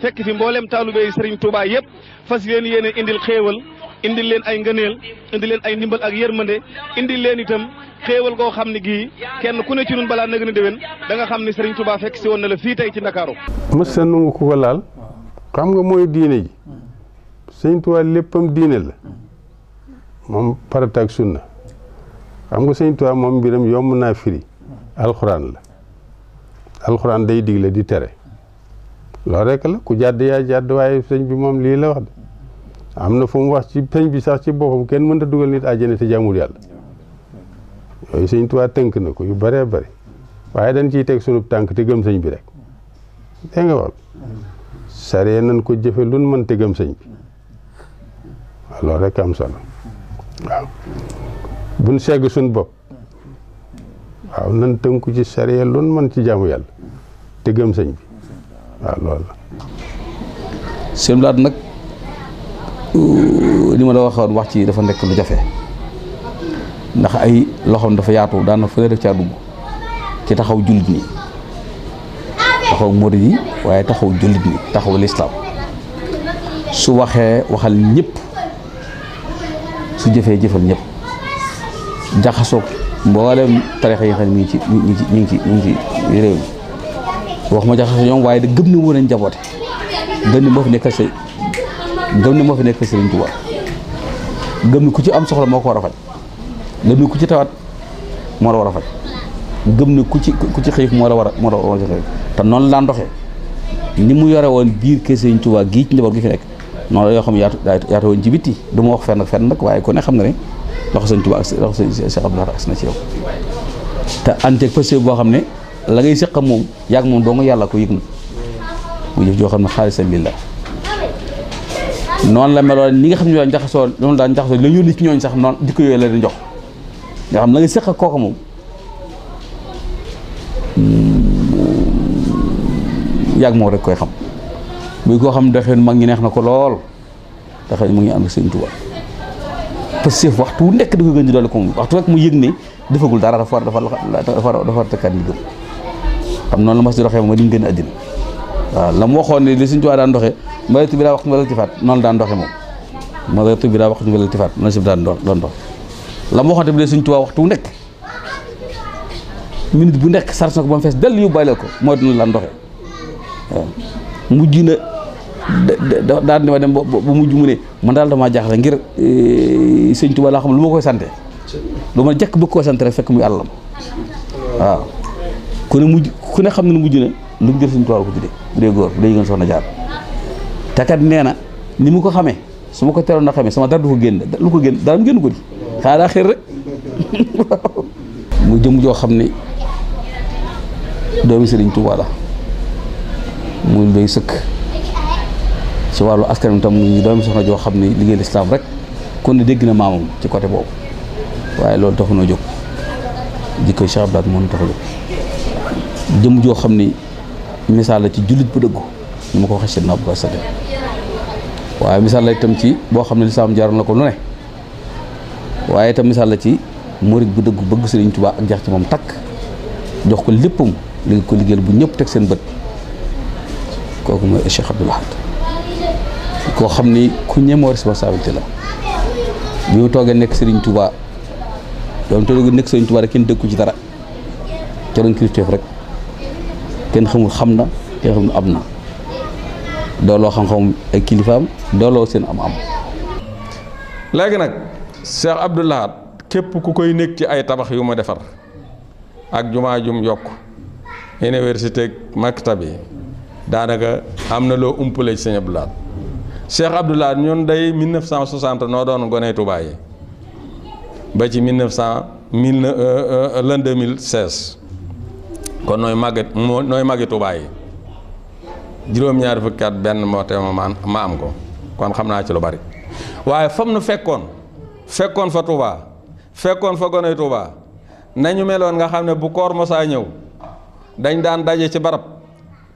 fekk fi mbooleem taalibe yi Serigne Touba yëpp fas leen yéene indil xéewal indil leen ay ngëneel indil leen ay ndimbal ak yërmande indil leen itam xéewal goo xam ne gii kenn ku ne ci ñun balaa nag na déwén da nga xam ne Serigne Touba fekk si woon na la fii tey ci Ndakaaru mës sa nungu ku ko laal xam nga mooy diine ji Serigne Touba léppam diine la moom farata ak sunna xam nga Serigne Touba moom mbiram yomb naa firi alxuraan la alxuraan day digle di tere loolu rek la ku jàdd yaa jàdd waaye sëñ bi moom lii la wax de am na fu mu wax ci sëñ bi sax ci boppam kenn mënta dugal nit àjjana te jaamul yàlla yooyu sëñ Tuubaa tënk na ko yu bëree bëri waaye dañ ciy teg sunub tànk te gëm sëñ bi rek dégg nga wax saree nañ ko jëfe lun mën te gëm sëñ bi waaw loolu rek am solo waaw buñ segg suñ bopp waaw nan tënku ci saree lun mën ci jaamu yàlla te gëm sëñ bi waaw loolu la seen laat nag li ma la waxoon wax ci dafa nekk lu jafe ndax ay loxoom dafa yaatu daan na fële def caa dugg ci taxaw jullit ñi taxaw murid yi waaye taxaw jullit ñi taxaw lislaam su waxee waxal ñëpp su jëfee jëfal ñëpp jaxasoog mboolem tarixa yi nga xam ne ñu ngi ci réew mi wax ma jaxasoo ñoom waaye da gëm ne woon a njaboote gëm ne moo fi nekkal Sëriñ Tuubaa gëm ne ku ci am soxla moo ko war a faj gëm ne ku ci tawat moo la war a faj gëm ne ku ci xiif moo la war a xiif te noonu la daan doxee ni mu yore woon biir kër Sëriñ Tuubaa gii ci njaboot gi fi nekk noonu la yoo xam ne yaatu woon ci bitti du ma wax fenn nag waaye ku ne xam na ne loxo Sëriñ Tuubaa ak loxo Cheikh Abdou Lahad agsi na ci yow te anteeg passé boo xam ne la ngay seq moom yàgg moom doo nga yàlla ko yëg na bu jëf joo xam ne xaalisam lillah noonu la meloon ñi nga xam ne daan jaxasoo la yónni ci ñooñ sax noonu jikko yooyu la di jox nga xam la ngay seq ak kooka moom yàgg moom rek koy xam buy koo xam ne dafay mag ñi neex na ko lool dafay mu ngi ànd ak Sëriñ Tuubaa parce que waxtu wu nekk da ko gën di doole ko moom waxtu rek mu yëg ne defagul dara dafa war tëkkaat ni gëm xam noonu la mas di doxee moom di mu gën a àddina waaw la mu waxoon ne li Sëriñ Tuubaa daan doxee maretu bi daa wax walal tifaat noonu daan doxee moom maretu bi daa wax walal tifaat noonu si daan doon dox la mu waxoon tamit Sëriñ Tuubaa waxtu wu nekk minute bu nekk sars na ko ba mu fees dell yóbbaale ko mooy dina daan doxee waaw mujj na daan dima dem ba mujj mu ne man daal damaa jaaxle ngir Sëriñ Tuubaa laa xam lu ma koy sante lu ma jekk bëgg koo sant rek fekk muy àllam waaw ku ne xam ne mujj na lu mu jël Sëriñ Tuubaa ko tuddee bu dee góor bu dee gën soxna jaar te kat nee na ni mu ko xamee su ma ko teeloon na xamee sama dara du ko génn lu ko génn dara mu génn ko di xaaraa xër rek waaw mu jëm joo xam ne doomi Sëriñ Tuubaa la muy doy sëkk ci wàllu askan wi tam muy doomi soxna joo xam ne liggéey lislaam rek kon ne dégg na maamam ci côté boobu waaye loolu taxu noo jóg jikkoy Cheikh Abdou Lahad moo tax a jóg jëm joo xam ni misaal la ci jullit bu dëggu ni ma ko waxee Seydina Abubakar Sadiq waaye misaal la itam ci boo xam ne lislaam jaroon na ko lu ne waaye itam misaal la ci murit bu dëggu bëgg Sëriñ Tuubaa ak jax ci moom takk jox ko léppam li ko liggéeyal bu ñëpp teg seen bët kooku mooy Cheikh Abdou Lahad koo xam ni ku ñemoo responsabilité la bi mu toogee nekk Sëriñ Tuubaa doom te nekk Sëriñ Tuubaa rek kenn dëkku ci dara ca doon kilifteef rek kenn xamul xam na kenn xamul am na dooloo xam-xam ay kilifaam dooloo seen am léegi nag Cheikh Abdou Lahad képp ku koy nekk ci ay tabax yu ma defar ak jumaa jum yokk université ak maktab yi daanaka am na loo umpale ci Sëriñ Abdou Lahad Cheikh Abdou Lahad ñun day 1960 noo doon gone Touba yi ba ci l'an 2016 kon nooy màggi Touba yi juróom-ñaari fukki at benn moo te ma am ko kon xam naa ci lu bari waaye fam nu fekkoon fa Touba fekkoon fa gone Touba nañu meloon nga xam ne bu koor mosaa ñëw dañ daan daje ci barab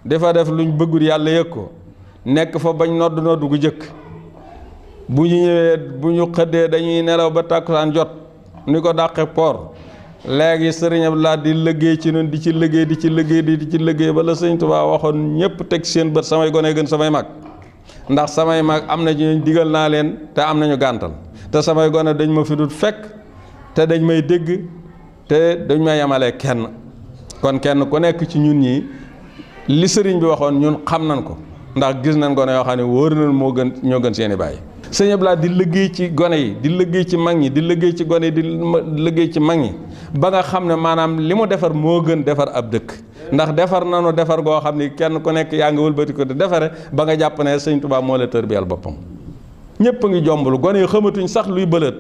dafa def luñ bëggul yàlla yëg ko nekk fa bañ nodd gu jëkk bu ñu ñëwee bu ñu xëddee dañuy nelaw ba tàkkusaan jot ni ko dàqe poor léegi Sëriñ Abdou Lahad di liggéey ci noonu di ci liggéey ba la Sëriñ Tuubaa waxoon ñëpp teg seen bët samay gone gën samay mag ndax samay mag am na ñu digal naa leen te am nañu gàntal te samay gone dañ ma fi dut fekk te dañ may dégg te dañ may yemale kenn kon kenn ku nekk ci ñun ñi li sëriñ bi waxoon ñun xam nañ ko ndax gis nañ gone yoo xam ne wóor nañ ñoo gën seeni bàyyi Sëriñ Abdou Lahad di liggéey ci gone yi di liggéey ci mag ñi di liggéey ci gone yi di liggéey ci mag ñi ba nga xam ne maanaam li mu defar moo gën defar ab dëkk ndax defar nanu defar goo xam ni kenn ku nekk yaa ngi wëlbati ko di defare ba nga jàpp ne Sëriñ Tuubaa moo la tërbiyal boppam ñëpp a ngi jomblu gone yi xamatuñ sax luy bëlët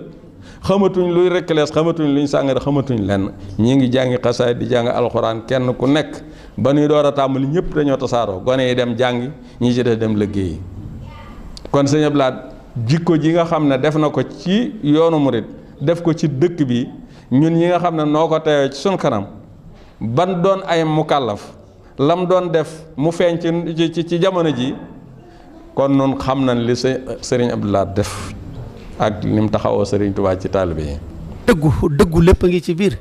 xamatuñ luy rekklees xamatuñ luñ sàngara xamatuñ lenn ñi ngi jàngi xasaay di jàng alxuraan kenn ku nekk ba nuy door a tàmbali ñëpp dañoo tasaaroo gone yi dem jàngi ñi ci def dem liggéeyi kon Sëriñ Abdou Lahad jikko ji nga xam ne def na ko ci yoonu murit def ko ci dëkk bi ñun ñi nga xam ne noo ko teewee ci sun kanam ban doon ay mukallaf lam doon def mu feeñ ci jamono ji kon nun xam nañ li Sëriñ Abdou Lahad def ak ni mu taxawoo Sëriñ Tuubaa ci taalibe yi dëggu lépp a ngi ci biir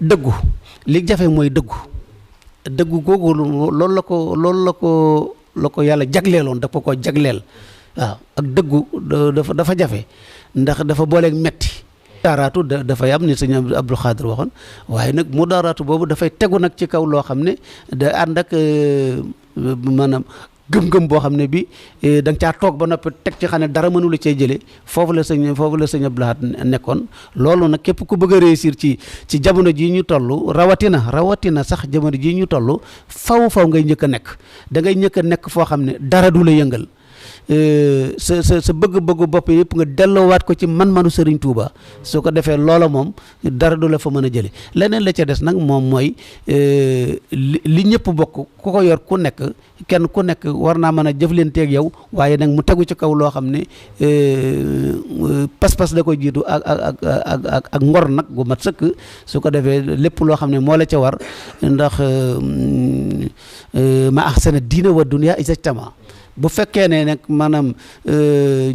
dëggu li jafe mooy dëggu googu loolu la ko yàlla jagleeloon dafa ko jagleel waaw ak dëggu dafa jafe ndax dafa booleeg metti daaraatu dafay am ni sëñ Abdou Khadr waxoon waaye nag mu daaraatu boobu dafay tegu nag ci kaw loo xam ne da ànd ak maanaam gëm-gëm boo xam ne bi da nga caa toog ba noppi teg ci xam ne dara mënula cee jëlee foofu la sëñ Abdou Lahad nekkoon loolu nag képp ku bëgg a réussir ci jamono jii ñu toll rawatina sax jamono jii ñu toll faw ngay njëkk a nekk da ngay njëkk a nekk foo xam ne dara du la yëngal sa bëgg-bëggu bopp yëpp nga delloowaat ko ci man-manu Serigne Touba su ko defee loola moom dara du la fa mën a jële leneen la ca des nag moom mooy li ñëpp bokk ku ko yor ku nekk kenn ku nekk war naa mën a jëflanteeg yow waaye nag mu tegu ci kaw loo xam ne pas-pas da koy jiitu ak ngor nag gu mat sëkk su ko defee lépp loo xam ne moo la ca war ndax ma ahsana diina wa dunya isajtama bu fekkee ne nag maanaam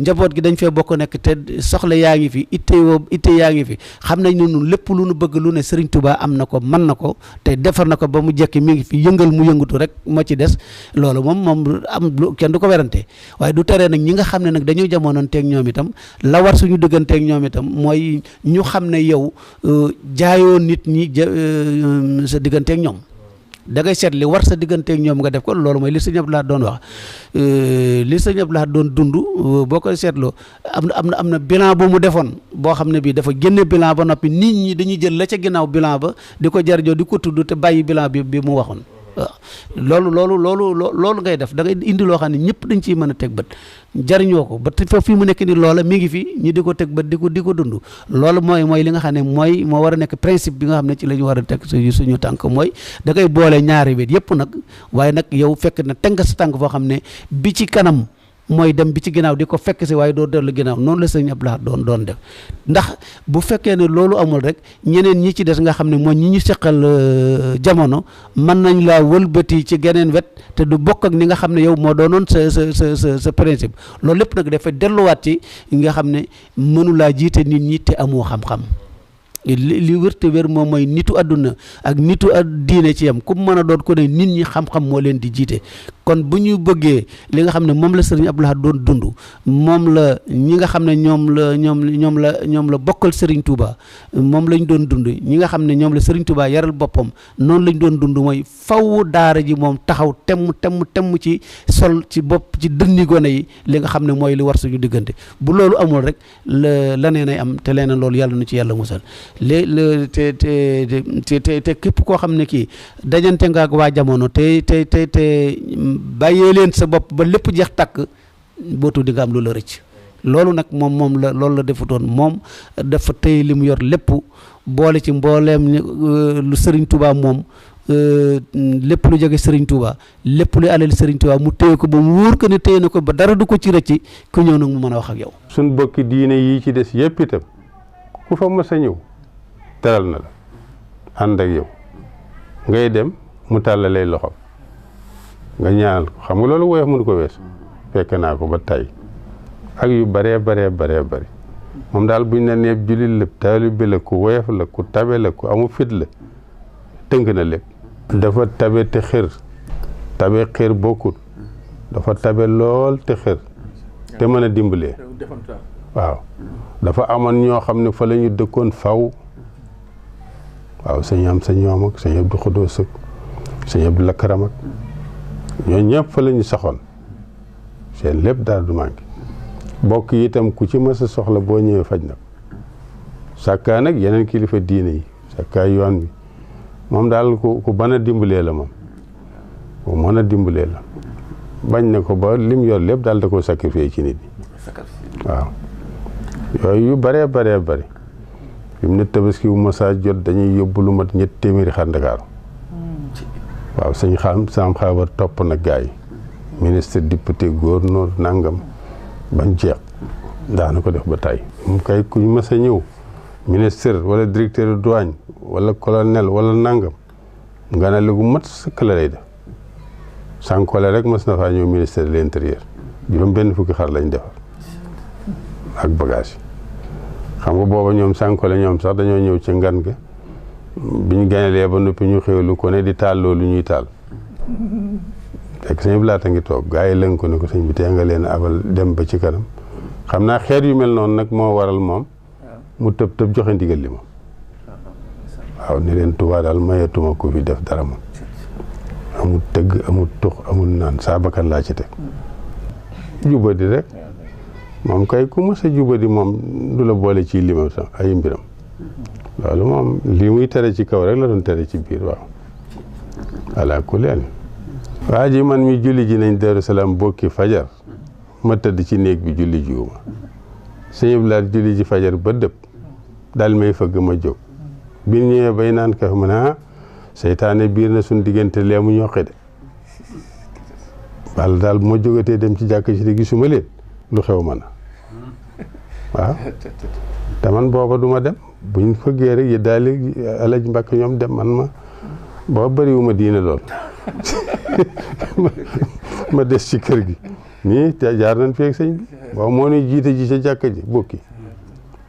njaboot gi dañ fee bokk nekk te soxla yaa ngi fi itte yaa ngi fi xam nañ ne ñun lépp lu nu bëgg lu ne Serigne Touba am na ko mën na ko te defar na ko ba mu jekki mi ngi fi yëngal mu yëngatu rek moo ci des loolu moom kenn du ko werante waaye du teree nag ñi nga xam ne nag dañuy jamonoonteeg ñoom itam la war suñu dëgganteeg ñoom itam mooy ñu xam ne yow jaayoo nit ñi sa digganteeg ñoom da ngay seet li war sa digganteeg ñoom nga def ko loolu mooy li sëñ Abdou Lahad doon wax li sëñ Abdou Lahad doon dund boo koy seetloo am na bilan bu mu defoon boo xam ne bii dafa génne bilan ba noppi nit ñi dañuy jël la ca ginnaaw bilan ba di ko jarjoo di ko tudd te bàyyi bilan bi mu waxoon waaw loolu ngay def da ngay indi loo xam ne ñëpp dañ ciy mën a teg bët jariñoo ko ba fa fii mu nekk ni loola mi ngi fi ñi di ko teg bët di ko dund loolu mooy li nga xam ne moo war a nekk principe bi nga xam ne ci la ñu war a teg suñu tànk mooy da ngay boole ñaari wet yëpp nag waaye nag yow fekk na teg nga sa tànk foo xam ne bi ci kanam mooy dem bi ci ginnaaw di ko fekk si waaye doo dellu ginnaaw noonu la sëñ Abdou Lahad doon def ndax bu fekkee ne loolu amul rek ñeneen ñi ci des nga xam ne mooy ñi ñu seqal jamono mën nañ laa wëlbati ci geneen wet te du bokk ak ni nga xam ne yow moo doonoon sa principe loolu lépp nag dafay delluwaat ci nga xam ne mënu laa jiite nit ñi te amoo xam-xam li wér te wér moom mooy nitu àdduna ak nitu diine ci yam ku mën a doon ko ne nit ñi xam-xam moo leen di jiite kon bu ñu bëggee li nga xam ne moom la Serigne Abdou Lahad doon dund moom la ñi nga xam ne ñoom la bokkal Serigne Touba moom lañ doon dund ñi nga xam ne ñoom la Serigne Touba yaral boppam noonu lañ doon dund mooy faw daara ji moom taxaw temm ci sol ci bopp ci dënni gone yi li nga xam ne mooy li war suñu diggante bu loolu amul rek leneen ay am te leneen loolu yàlla nu ci yàlla musal te képp koo xam ne kii dajante nga ak waa jamono te bàyyee leen sa bopp ba lépp jeex tàkk bootu di nga am lu la rëcc loolu nag moom la loolu la defutoon moom dafa tey li mu yor lépp boole ci mbooleem lu Serigne Touba moom lépp lu jóge Serigne Touba lépp lu alal Serigne Touba mu téye ko ba mu wóor ko ne téye na ko ba dara du ko ci rëcc ku ñëw nag mu mën a wax ak yow. suñ bokki diine yi ci des yëpp itam ku fa mës a ñëw teral na la ànd ak yow ngay dem mu tàllalay loxo nga ñaanal ko xam nga loolu woyof mënu ko wees fekk naa ko ba tey ak yu baree bari moom daal buñ ne neeb jullit la taalibe la ku woyof la ku tabe la ku amu fit la tënk na lépp dafa tabe te xër bokkut dafa tabe lool te xër te mën a dimbalee waaw dafa amoon ñoo xam ne fa la ñu dëkkoon faw waaw sëñ am sa ñoom ak sëñ Abdou Khoudous ak sëñ Abdou Lakaram ak ñooñu ñëpp fa la ñu saxoon seen lépp daal du manqué bokk yi itam ku ci mës a soxla boo ñëwee faj na ko sàkkaa nag yeneen kilifa diine yi sàkkaa yoon bi moom daal ku mën a dimbalee la moom ku mën a dimbalee la bañ na ko ba lim yor lépp daal da ko sacrifié ci nit ñi waaw yooyu yu bëree bëri fi mu ne tabaski bu masaa jot dañuy yóbbu lu mat 300 xar Ndakaaru waaw sëñ Sam Xaabar topp na gaay ministre député gouverneur nangam bañ jeex daana ko def ba tey mu kay ku ñu mës a ñëw ministre wala directeur de douane wala colonel wala nangam nga ne lu mat sëkk la lay def sànqole rek mës na faa ñëw ministère de l'intérieur juróom benn fukki xar lañ defar ak bagage xam nga booba ñoom sànqole ñoom sax dañoo ñëw ci ngan ga bi ñu ganelee ba noppi ñu xewlu ko ne di taal loolu ñuy taal fekk sëñ bi laata ngi toog gaa yi lëng ko ne ko sëñ bi tee nga leen abal dem ba ci kanam xam naa xeet yu mel noonu nag moo waral moom mu tëb joxe ndigal li moom waaw ni leen Tuubaa daal mayetuma ko fi def dara moom amul tëgg amul tux amul naan saa bakkan laa ci teg jubadi rek moom kay ku mës a jubadi moom du la boole ci limam sax ay mbiram loolu moom lii muy tere ci kaw rek la doon tere ci biir waaw ala kulli haal waa ji man mi julli ji nañ Daaru Salaam bokki fajar ma tëdd ci néeg bi julli jiwuma sëñ Abdoulaye julli ji fajar ba dëpp daal may fëgg ma jóg bi ñëwee bay naan ka mu ne seytaane biir na suñ diggante lee mu ñoqi de walla daal bu ma jógatee dem ci jàkk ci te gisuma leen lu xew ma na waaw te man booba du ma dem buñ fëggee rek yi daal alaj mbakk ñoom dem man ma booba bëriwuma diine lool ma des ci kër gi nii te jaar nañ feeg sëñ bi booba moo ne jiite ji ca jàkk ji bokki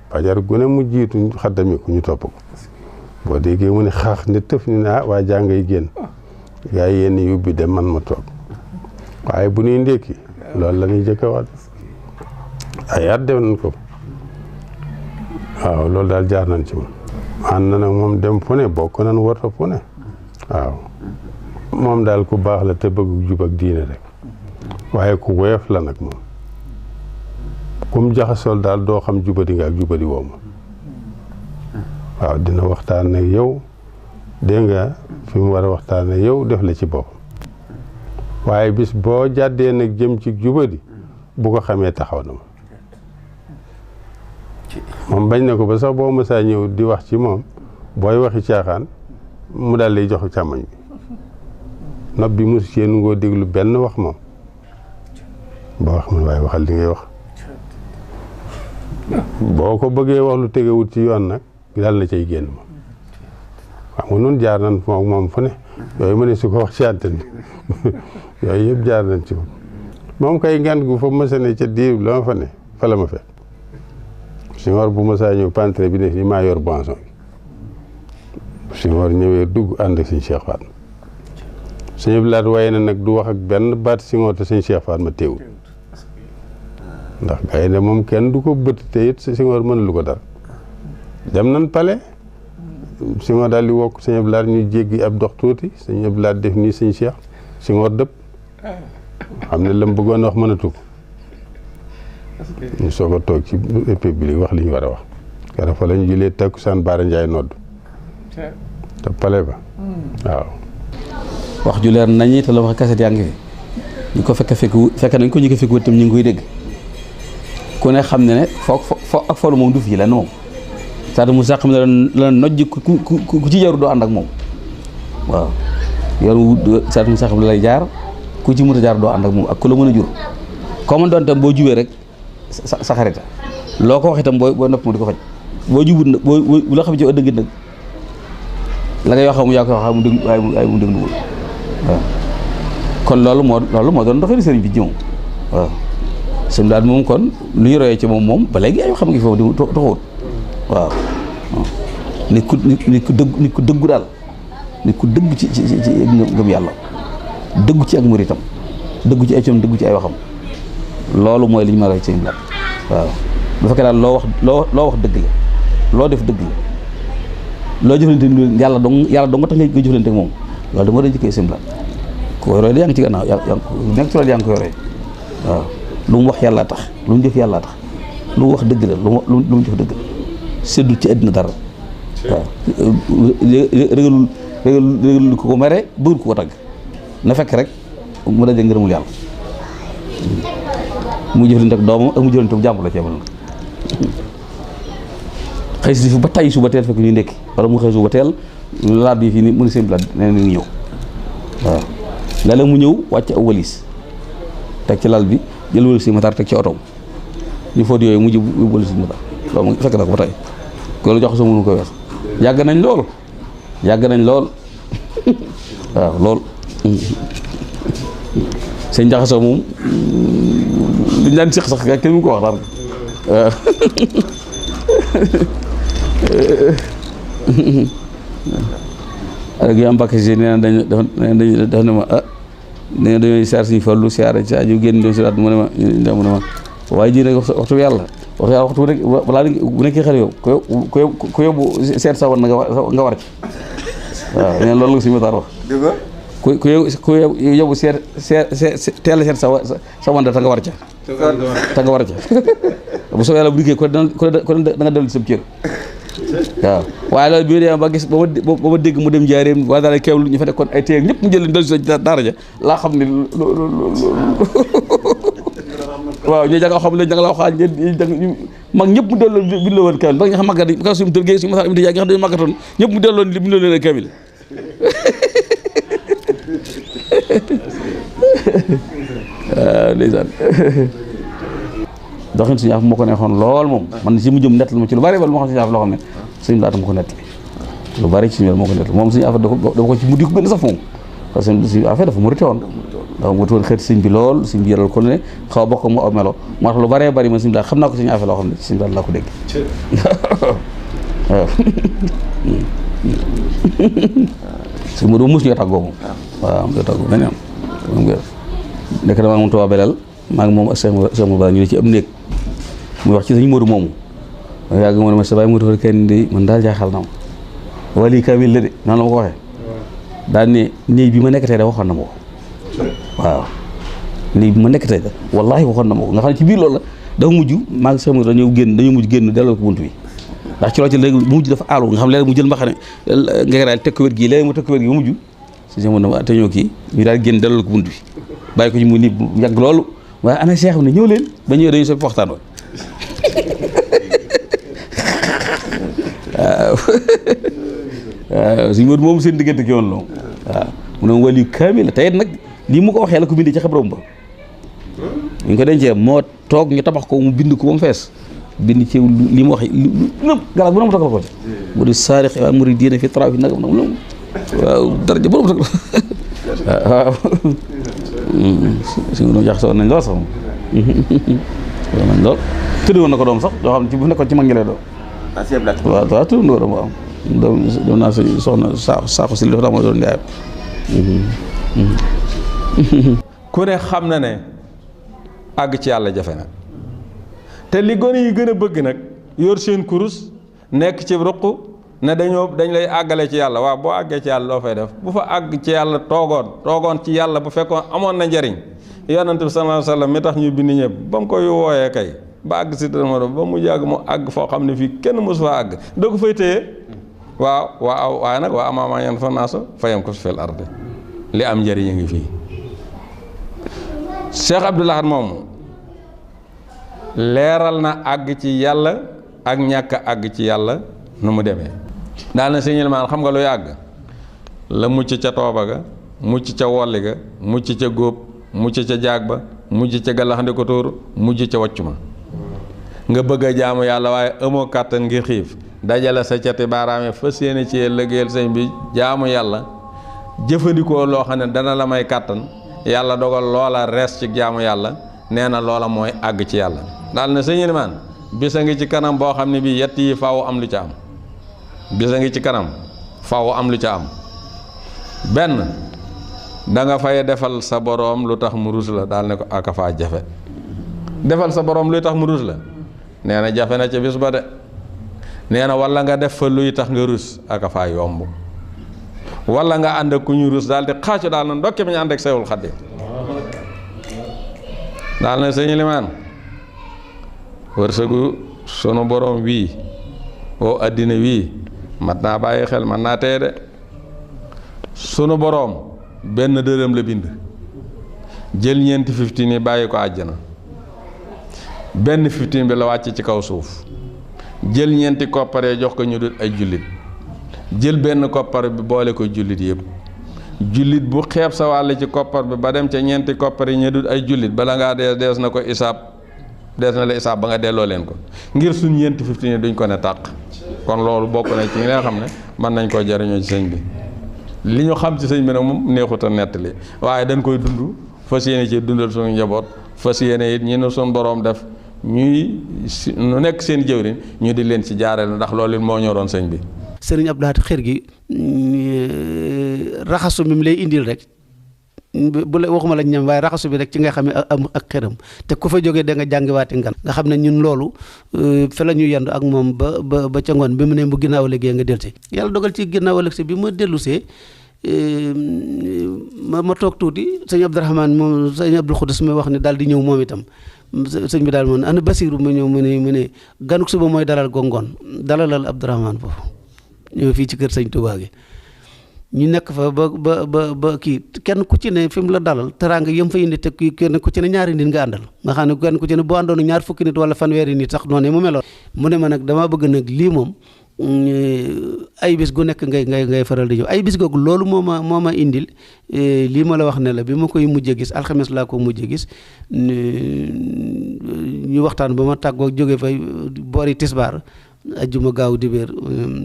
fajar gune mu jiitu xaddami ku ñu topp ko boo déggee mu ne xaax ne tëf ni ne waa jàngay génn gaa yi yéen yóbbi dem man ma toog waaye bu ñuy ndékki loolu la ñuy jëkk a wax ay at dem nañ ko waaw loolu daal jaar nañ ci moom ànd na nag moom dem fu ne bokk nañ warta fu ne waaw moom daal ku baax la te bëgg jub ak diine rek waaye ku woyof la nag moom kum jaxasool daal doo xam jubadi nga ak jubadi woo ma waaw dina waxtaan ak yow dégg nga fi mu war a waxtaan ak yow def la ci boppam waaye bis boo jàddee nag jëm ci jubadi bu ko xamee taxaw na moom bañ na ko ba sax boo mësaa ñëw di wax ci moom booy waxi caaxaan mu daal lay jox càmmoñ bi nopp bi mosu cee nu ngoo déglu benn wax moom ba wax man waaye waxal li ngay wax boo ko bëggee wax lu tegewut ci yoon nag daal na cay génn moom xam nga nun jaar nañ moom fu ne yooyu ma ne su ko wax ci antenne bi yooyu yëpp jaar nañ ci moom kay ngan gu fa mësa ne ca diir la ma fa ne fa la ma fekk Senghor bu mësaa ñëw pantre bi ne fi maa yor boisson bi Senghor ñëwee dugg ànd ak sëñ Cheikh Fatma sëñ Abdoulaye waaye na nag du wax ak benn baat Senghor te sëñ Cheikh Fatma teewul ndax gay ne moom kenn du ko bët te it Senghor mënalu ko dara dem nañ pale Senghor daal di wokk sëñ Abdoulaye ñu jéggi ab dox tuuti sëñ Abdoulaye def nii sëñ Cheikh Senghor dëpp xam ne la mu bëggoon wax mënatu ko ñu soog a toog ci république wax li ñu war a wax keroog fa la ñu jëlee takkusaan Baara Ndiaye nodd te pale ba waaw wax ju leer nañi te la wax kaset yaa ngi fi ñu ko fekk nañ ko ñu ko fekk itam ñu ngi koy dégg ku ne xam ne foo ak folu moom du fii la moom c'est-à-dire mu sax xam ne la nojj ku ci jaru doo ànd ak moom waaw yoon c'est-à-dire mu sax xam ne lay jaar ku ci mën a jaar doo ànd ak moom ak ku la mën a jur koo mën doon tam boo jubee rek sa xarita loo ko wax itam boo nopp mu di ko faj boo jubut nag bu la xam ci dëgg nag la ngay wax mu yaa ko wax mu dégg waaye mu dégluwul waaw kon loolu moo doon doxee sëriñ bi ñëw waaw sëñ daal moom kon lu ñu royee ci moom ba léegi ay xam nga foofu di taxawut waaw nit ku dëggu daal nit ku dëgg ci ngëm yàlla dëggu ci ak muritam dëggu ci ay coom dëggu ci ay waxam loolu mooy li ñu ma roy ci sëñ Blaat waaw bu fekkee daal loo wax dëgg la loo def dëgg la loo jëflante yàlla dong nga tax nga jëflante ak moom loolu dama doon jëkkee sëñ Blaat ku koy roy da yaa ngi ci gannaaw nekk ci loolu yaa ngi koy roy waaw lu mu wax yàllaa tax lu mu jëf yàllaa tax lu mu wax dëgg la lu mu jëf dëgg la séddul ci àddina dara waaw régalul ko mere bëggul ko tagg na fekk rek mu daje ngërëmul yàlla mu jëflante ak doomam ak mu jëflante ak jàmbur la ci yemal xëy si fi ba tay suba teel fekk ñu ndekki wala mu xëy suba teel laat bi fii ni mu ne seen Blaat nee na ngi ñëw waaw léeg-léeg mu ñëw wàcc aw walis teg ci lal bi jël walis si matar teg ci otoom ñu foot yooyu mu jël walis si matar loolu fekk na ko ba tey loolu jox sa mënu ko wees yàgg nañ lool waaw lool sëñ Jaxasoo moom liñ daan siq sax kenn mu ko wax dara waaw ak yu am bakk si nee na dafa ne ma nee na dañooy siyaar suñu Fallu siyaare ci aju génn doon si daat mu ne ma waaye ji nag waxtu yàlla waxtu rek balaa bu nekkee xel yow ku yóbbu seet sa wan na nga war ci waaw neen loolu la suñu mataar wax ku yóbbu teel a seet sa wan da ta nga war ca bu soobee yàlla bu liggéey ko da nga dellu ci sa cër waaw waaye loolu bi ma demee ba ma dégg mu dem njaareem waa daal keewlu ñu fa nekkoon ay téeg ñëpp mu jël dellu si daara ja laa xam ne waaw ñooy jàng xam ne jàng la xaaj mag ñëpp mu delloon bind la woon kamil ba nga xam màggat ka suñu tër gi suñu masaa imti yaa nga xam ne màggatoon ñëpp mu delloon bind la leen kamil waaw ndeysaan doxin suñu af moo ko neexoon lool moom man si mu jëm nett la ma ci lu bari ba lu ma xam suñu af loo xam ne suñu laata moo ko nett lu bari ci suñu moo ko nett moom suñu affaire dafa ko ci mujj ko gën a saf moom parce que suñu affaire dafa murite woon xeet sëñ bi lool sëñ bi yaral ko ne xaw a bokk mu aw melo moo tax lu baree bari man suñu daal xam naa ko suñu affaire loo xam ne suñu daal laa ko dégg waaw suñu Modou mus ñoo tàggoo moom waaw ñoo tàggoo benn yoon moom gër nekk damaa moom Tuubaa Belel maa ngi moom ak Cheikh Mouba ñu ne ci am néeg muy wax ci sëñ Modou moomu yàgg moo ne ma sa baay Modou kenn di man daal jaaxal na ma wali kamil la de noonu la ma ko waxee daal ne néeg bi ma nekk tey da waxoon na ma ko waaw néeg bi ma nekk tey da wallaahi waxoon na ma ko nga xam ne ci biir loolu la dafa mujj maa ngi Cheikh Modou dañoo mujj génn delloo ko bunt bi ndax ci loolu léegi bu mujj dafa aalu nga xam léegi mu jël mbaxane nga daal teg ko wér gii léegi mu teg ko wér gi ba mujj si Cheikh Modou te ñoo kii ñu daal génn delloo ko bunt bi bàyyi ko ci mu nit yàgg loolu waaye ana Cheikh ne ñëw leen ba ñëwee dañu soppi waxtaan wa waaw suñu Modou moom seen diggante ki woon loolu waaw mu ne waliyu kaamil la tey nag lii mu ko waxee la ko bindee ci xabrom ba ñu ko dencee moo toog ñu tabax ko mu bind ko ba mu fees bind ci li mu wax lépp galaas bu na mu toog la ko mu di saarix waa murid diine fi trafi nagam nag loolu waaw daraja bu na mu toog waaw suñu doon jaxasoo nañ lool sax moom nañ lool tuddi woon na ko doom sax yoo xam ne ci bu nekkoon ci mag ñi lay doon waaw waaw tuddi woon na doom doom naa sa soxna saako si li dafa daa mooy doon njaayam ku ne xam na ne àgg ci yàlla jafe na te li gone yi gën a bëgg nag yor seen kurus nekk ci ruq ne dañ lay àggale ci yàlla waaw boo àggee ci yàlla loo fay def bu fa àgg ci yàlla toogoon ci yàlla bu fekkoon amoon na njariñ yonent bi sallallahu alayhi wasallam mi tax ñu bind ñëpp ba mu koy wooyee kay ba àgg si dama ba mu yàgg mu àgg foo xam ne fii kenn mosu fa àgg da ko fay téye waaw waaye nag waa amaama yan fa naaso fayam ko su fil arde li am njëriñ a ngi fii Cheikh Abdoul Ahad moomu leeral na àgg ci yàlla ak ñàkk àgg ci yàlla nu mu demee daal na sëñil maan xam nga luy àgg la mucc ca tooba ga mucc ca wolli ga mucc ca góob mucc ca jaag ba mucc ca galaxndi ko tóor mucc ca wàccu ma nga bëgg a jaamu yàlla waaye amoo kàttan ngir xiif dajale sa cati baaraame fas yéene ci liggéeyal sëñ bi jaamu yàlla jëfandikoo loo xam ne dana la may kàttan yàlla dogal loola rees ci jaamu yàlla nee na loola mooy àgg ci yàlla daal na sëñ Ilimaan bisa ngi ci kanam boo xam ne bii yett yi faaw am lu ca am bisa ngi ci kanam faaw am lu ca am benn da nga fay defal sa boroom lu tax mu rus la daal ne ko aka faa jafe defal sa boroom luy tax mu rus la nee na jafe na ca bis ba de nee na walla nga def fa luy tax nga rus aka faa yomb walla nga ànd ak ku ñu rus daal di xaacu daal na ndokke mi ñu ànd ak Seexul Xadiim daal na sëñ Limaan wërsëgu sunu borom wii oo àddina wii mat naa bàyyi xel man naa teye de sunu boroom benn dërëm la bind jël ñeenti 15 yi bàyyi ko àjjana benn 15 bi la wàcc ci kaw suuf jël ñeenti kopparee jox ko ñu dul ay jullit jël benn koppar bi boole ko jullit yëpp jullit bu xeeb sa wàll ci koppar bi ba dem ca ñeenti koppar yi ñu dul ay jullit bala ngaa dees na ko isaab dees na la isaab ba nga delloo leen ko ngir suñ ñeenti 15 yi duñ ko ne tàq kon loolu bokk na ci li nga xam ne mën nañ koo jariñoo ci sëñ bi li ñu xam ci sëñ bi nag moom neexut a nettali waaye dañ koy dund fas yéene ci dundal suñu njaboot fas yéene it ñi ne suñu boroom def ñuy nu nekk seen jëwriñ ñu di leen ci jaareel ndax loolu it moo ñoroon sëñ bi. Sëriñ Abdou Lahad xër gi raxasu mi mu lay indil rek bu la waxuma la ñam waaye raxasu bi rek ci nga xam ne ak xëram te ku fa jógee da nga jàngiwaati ngan nga xam ne ñun loolu fa la ñu yendu ak moom ba ca ngoon bi mu ne bu ginnaaw liggéey nga delsi yàlla dogal ci ginnaaw ëllëg si bi ma dellusee ma toog tuuti sëñ Abdourahmane moom sëñ Abdou Khoudous mi wax ne daal di ñëw moom itam sëñ bi daal moom ana Basiru ma ñëw mu ne ganuk suba mooy dalal gongoon dalalal Abdourahmane foofu ñëw fii ci kër sëñ Touba gi ñu nekk fa ba kii kenn ku ci ne fi mu la dalal teraanga yëm fa indi te kenn ku ci ne ñaari nit nga àndal nga xam ne kenn ku ci ne boo àndoon ñaar fukki nit wala fanweeri nit sax noonu mu meloon mu ne ma nag damaa bëgg nag lii moom ay bis gu nekk ngay faral di ñëw ay bis googu loolu moo ma indil lii ma la wax ne la bi ma koy mujjee gis alxames laa ko mujjee gis ñu waxtaan ba ma tàggoo jóge fay boori tisbaar ajjuma gaaw dibéer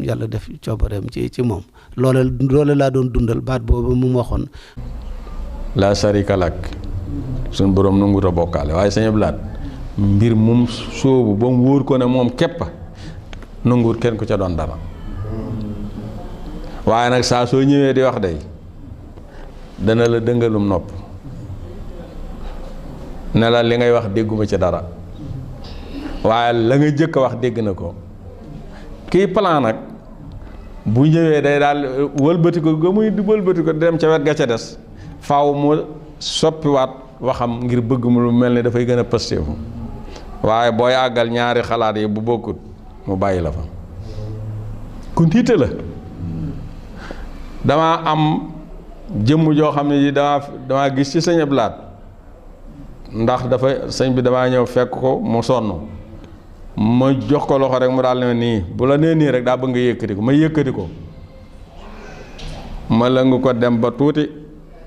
yàlla def coobareem ci moom loola laa doon dundal baat boobu mu waxoon laa sarika lak suñ boroom nangut a bokkaale waaye sëñ Abdou Lahad mbir mum sóobu ba mu wóor ko ne moom képp nanguwut kenn ku ca doon dara waaye nag saa soo ñëwee di wax day dana la dëngalum nopp ne la li ngay wax dégguma ci dara waaye la nga jëkk a wax dégg na ko kii plan nag bu ñëwee day daal wëlbati ko ga muy wëlbati ko dem ca wet ga ca des faaw mu soppiwaat waxam ngir bëgg mu lu mel ni dafay gën a pëstéefu waaye booy àggal ñaari xalaat yi bu bokkut mu bàyyi la fa ku ntiite la dama am jëmm joo xam ne yi dama gis ci sëñ Abdou Lahad ndax dafa sëñ bi damaa ñëw fekk ko mu sonn ma jox ko loxo rek mu daal ne nii bu la nee nii rek daa bëgg nga yëkkati ko ma yëkkati ko ma lëng ko dem ba tuuti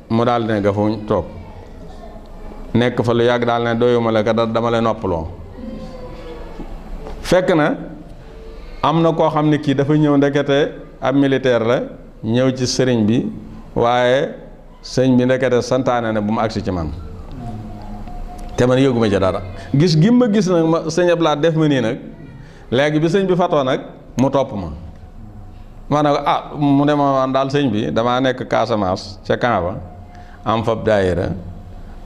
mu daal ne nga fuñ toog nekk fa lu yàgg daal ne doyuma la ka dama lay noppaloo fekk na am na koo xam ne kii dafa ñëw ndekete ab militaire la ñëw ci sëriñ bi waaye sëñ bi ndekete santaane ne bu mu agsi ci man te man yëguma ci dara gis gi ma gis nag ma sëñ Abdou Lahad def ma nii nag léegi bi sëñ bi fatoo nag mu topp ma ne ko mu ne ma daal sëñ bi damaa nekk Casamance ca camp ba am fab daayira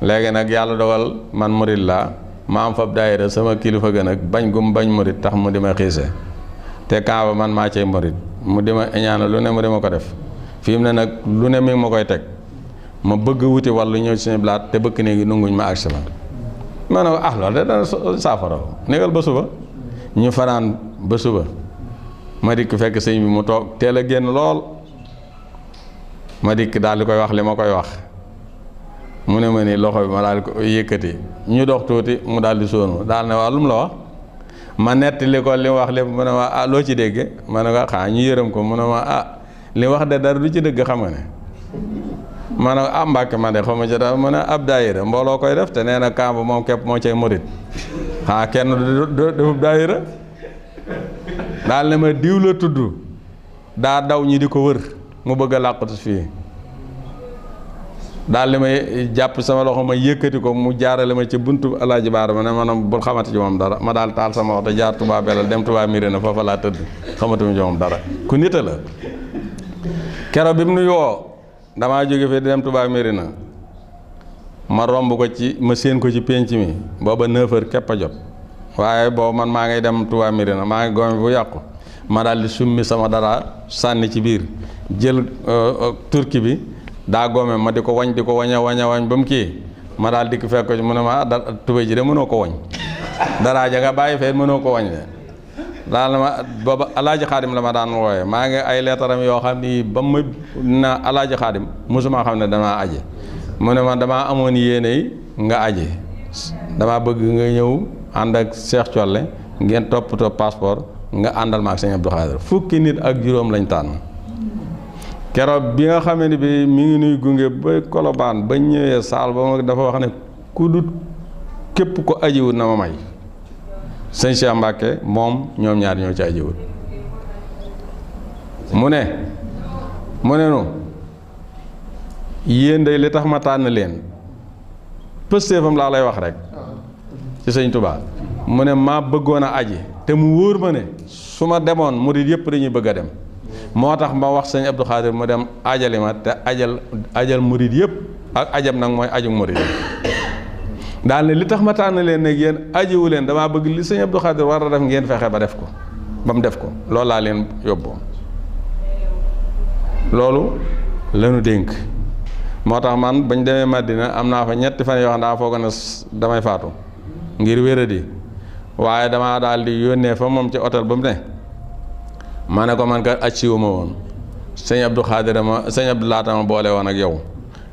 léegi nag yàlla dogal man murid laa ma am fab daayira sama kilifa gën ak bañ gum bañ murid tax mu di ma xiise te camp ba man maa cay murid mu di ma ñaana lu ne mu di ma ko def fi mu ne nag lu ne mi ngi ma koy teg ma bëgg wuti wàllu ñëw ci sëñ Abdou Lahad te bëkk néegi nunguñ ma agsi la ma ne ko loolu de dana saafara négal ba suba ñu fanaan ba suba ma dikk fekk sëñ bi mu toog teel a génn lool ma dikk daal di koy wax li ma koy wax mu ne ma ni loxo bi ma daal di ko yëkkati ñu dox tuuti mu daal di sóonu daal ne waa lu mu la wax ma nettali ko li mu wax lépp mu ne ma loo ci dégg ma ne ko ñu yërëm ko mu ne ma li wax de dara du ci dëgg xam nga ne ma ne ko Mbàkke ma de xaw ma ci dara mu ne ab daayira mbooloo koy def te nee na kamb moom képp moo cay murit kenn defub daayira daal ne ma diw la tudd daa daw ñi di ko wër mu bëgg a làqatu fii daal li may jàpp sama loxo ma yëkkati ko mu jaarale ma ci buntu Alaaji Baara ma ne maanaam bul xamante ci moom dara ma daal taal sama oto jaar Touba Belal dem Touba Mirina foofa laa tëdd xamatuma ci moom dara ku nite la keroog bi mu nuy woo damaa jóge fii di dem Touba Mirina ma romb ko ma séen ko ci pénc mi booba 9h képp a jot waaye boobu man maa ngay dem Touba Mirina maa ngi goome bu yàqu ma daal di summi sama dara sànni ci biir jël turki bi daa goome ma di ko wañ ba mu kii ma daal di ko fekk mu ne ma tubéy ji de mënoo ko wañ daraa ja nga bàyyi fee mënoo ko wañ de daal na ma booba Alaaji Xaadim la ma daan wooye maa ngi ay leetaram yoo xam ni ba ma na Alaaji Xaadim mosuma xam ne damaa aje mu ne ma damaa amoon yéene yi nga aje damaa bëgg nga ñëw ànd ak Cheikh Colle ngeen toppatoo passeport nga àndal ma ak sëñ Abdou Khadir fukki nit ak juróom lañ tànn keroog bi nga xamee ni bi mi ngi nuy gunge ba Kolobaan ba ñëwee saal ba ma dafa wax ne ku dut képp ko ajiwut na ma may sëñ Cheikh Mbacke moom ñoom ñaar ñoo ci ajiwut mu ne nu yéen day li tax ma tànn leen pëstéefam laa lay wax rek ci sëñ Touba mu ne maa bëggoon a aji te mu wóor ma ne su ma demoon murid yëpp dañuy bëgg a dem moo tax ma wax sëñ Abdou Khadir mu dem ajali ma te ajal murid yëpp ak ajam nag mooy aju murid daal ne li tax ma tànn leen nag yéen ajiwu leen damaa bëgg li sëñ Abdou Khadir war a def ngeen fexe ba def ko ba mu def ko loolu laa leen yóbboo loolu lanu dénk moo tax man bañ demee Madina am naa fa ñetti fan yoo xam daa foog ne damay faatu ngir wéradi waaye damaa daal di yónnee fa moom ci hôtel ba mu ne ma ne ko man kat acciwu ma woon sëñ Abdou Khadir sëñ Abdou Lahat ma boole woon ak yow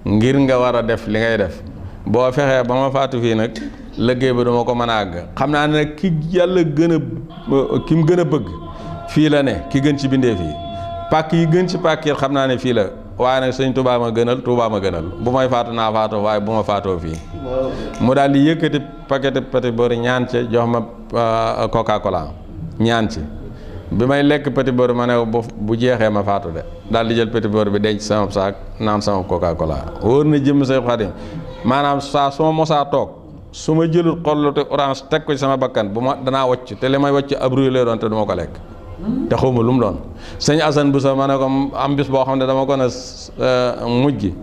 ngir nga war a def li ngay def boo fexee ba ma faatu fii nag liggéey ba duma ko mën a àgg xam naa ne nag ki yàlla gën a ki mu gën a bëgg fii la ne ki gën ci bindee fii pàkk yi gën ci pàkk yi xam naa ne fii la waaye nag sëñ Touba ma gënal Touba ma gënal bu may faatu naa faatoo waaye bu ma faatoo fii mu daal di yëkkati paquet petit beurre ñaan ci jox ma Coca Cola ñaan ci bi may lekk petit beurre ma ne bu jeexee ma faatu de daal di jël petit beurre bi denc sama saak naan sama Coca Cola wóor na jëm say Xaadim maanaam saa su ma mosaa toog su ma jëlul xollote orange teg ko ci sama bakkan bu ma danaa wàcc te li may wàcc ab ruy lay doon te du ma ko lekk te xawma lu mu doon sëñ Assane bu sa ma ne ko am bis boo xam ne dama ko ne mujj gi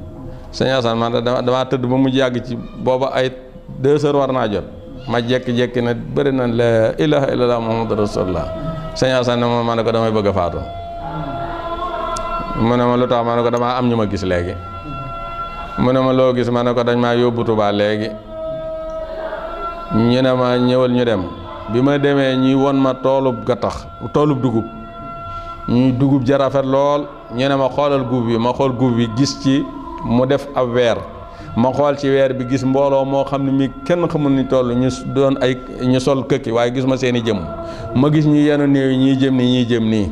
sëñ Assane man damaa tëdd ba mujj yàgg ci booba ay 2 heures war naa jot ma jekki-jekki ne bëri na la ilaha illallah muhammadu rasulullah sëñ Assane ne ma ne ko damay bëgg a faatu mu ne ma lu tax ma ne ko damaa am ñu ma gis léegi mu ne ma loo gis ma ne ko dañ maa yóbbu Tuubaa léegi ñu ne ma ñëwal ñu dem bi ma demee ñuy won ma toolub gattax toolub dugub ñuy dugub ja rafet lool ñu ne ma xoolal guub bi ma xool guub bi gis ci mu def ab weer ma xool ci weer bi gis mbooloo moo xam ne mi kenn xamul ni toll ñu doon ay ñu sol këkki waaye gis ma seeni jëm ma gis ñi yenu néew yi ñiy jëm nii ñiy jëm nii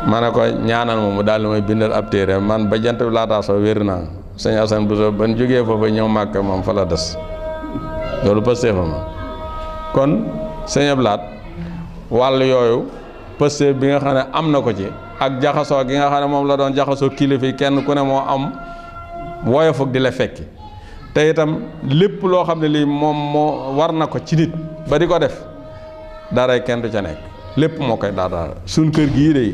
ma ne ko ñaanal ma mu daal di may bindal ab téere man ba jant bi laataa soo wér naa sëñ Assane bu soo ban jógee foofa ñëw màkk moom fa la des loolu pëstee fa ma kon sëñ Abdou Lahat wàll yooyu pëste bi nga xam ne am na ko ci ak jaxasoo gi nga xam ne moom la doon jaxasoo kilifa yi kenn ku ne moo am woyofug di la fekki te itam lépp loo xam ne lii moom moo war na ko ci nit ba di ko def daray kenn du ca nekk lépp moo koy daal suñ kër gii de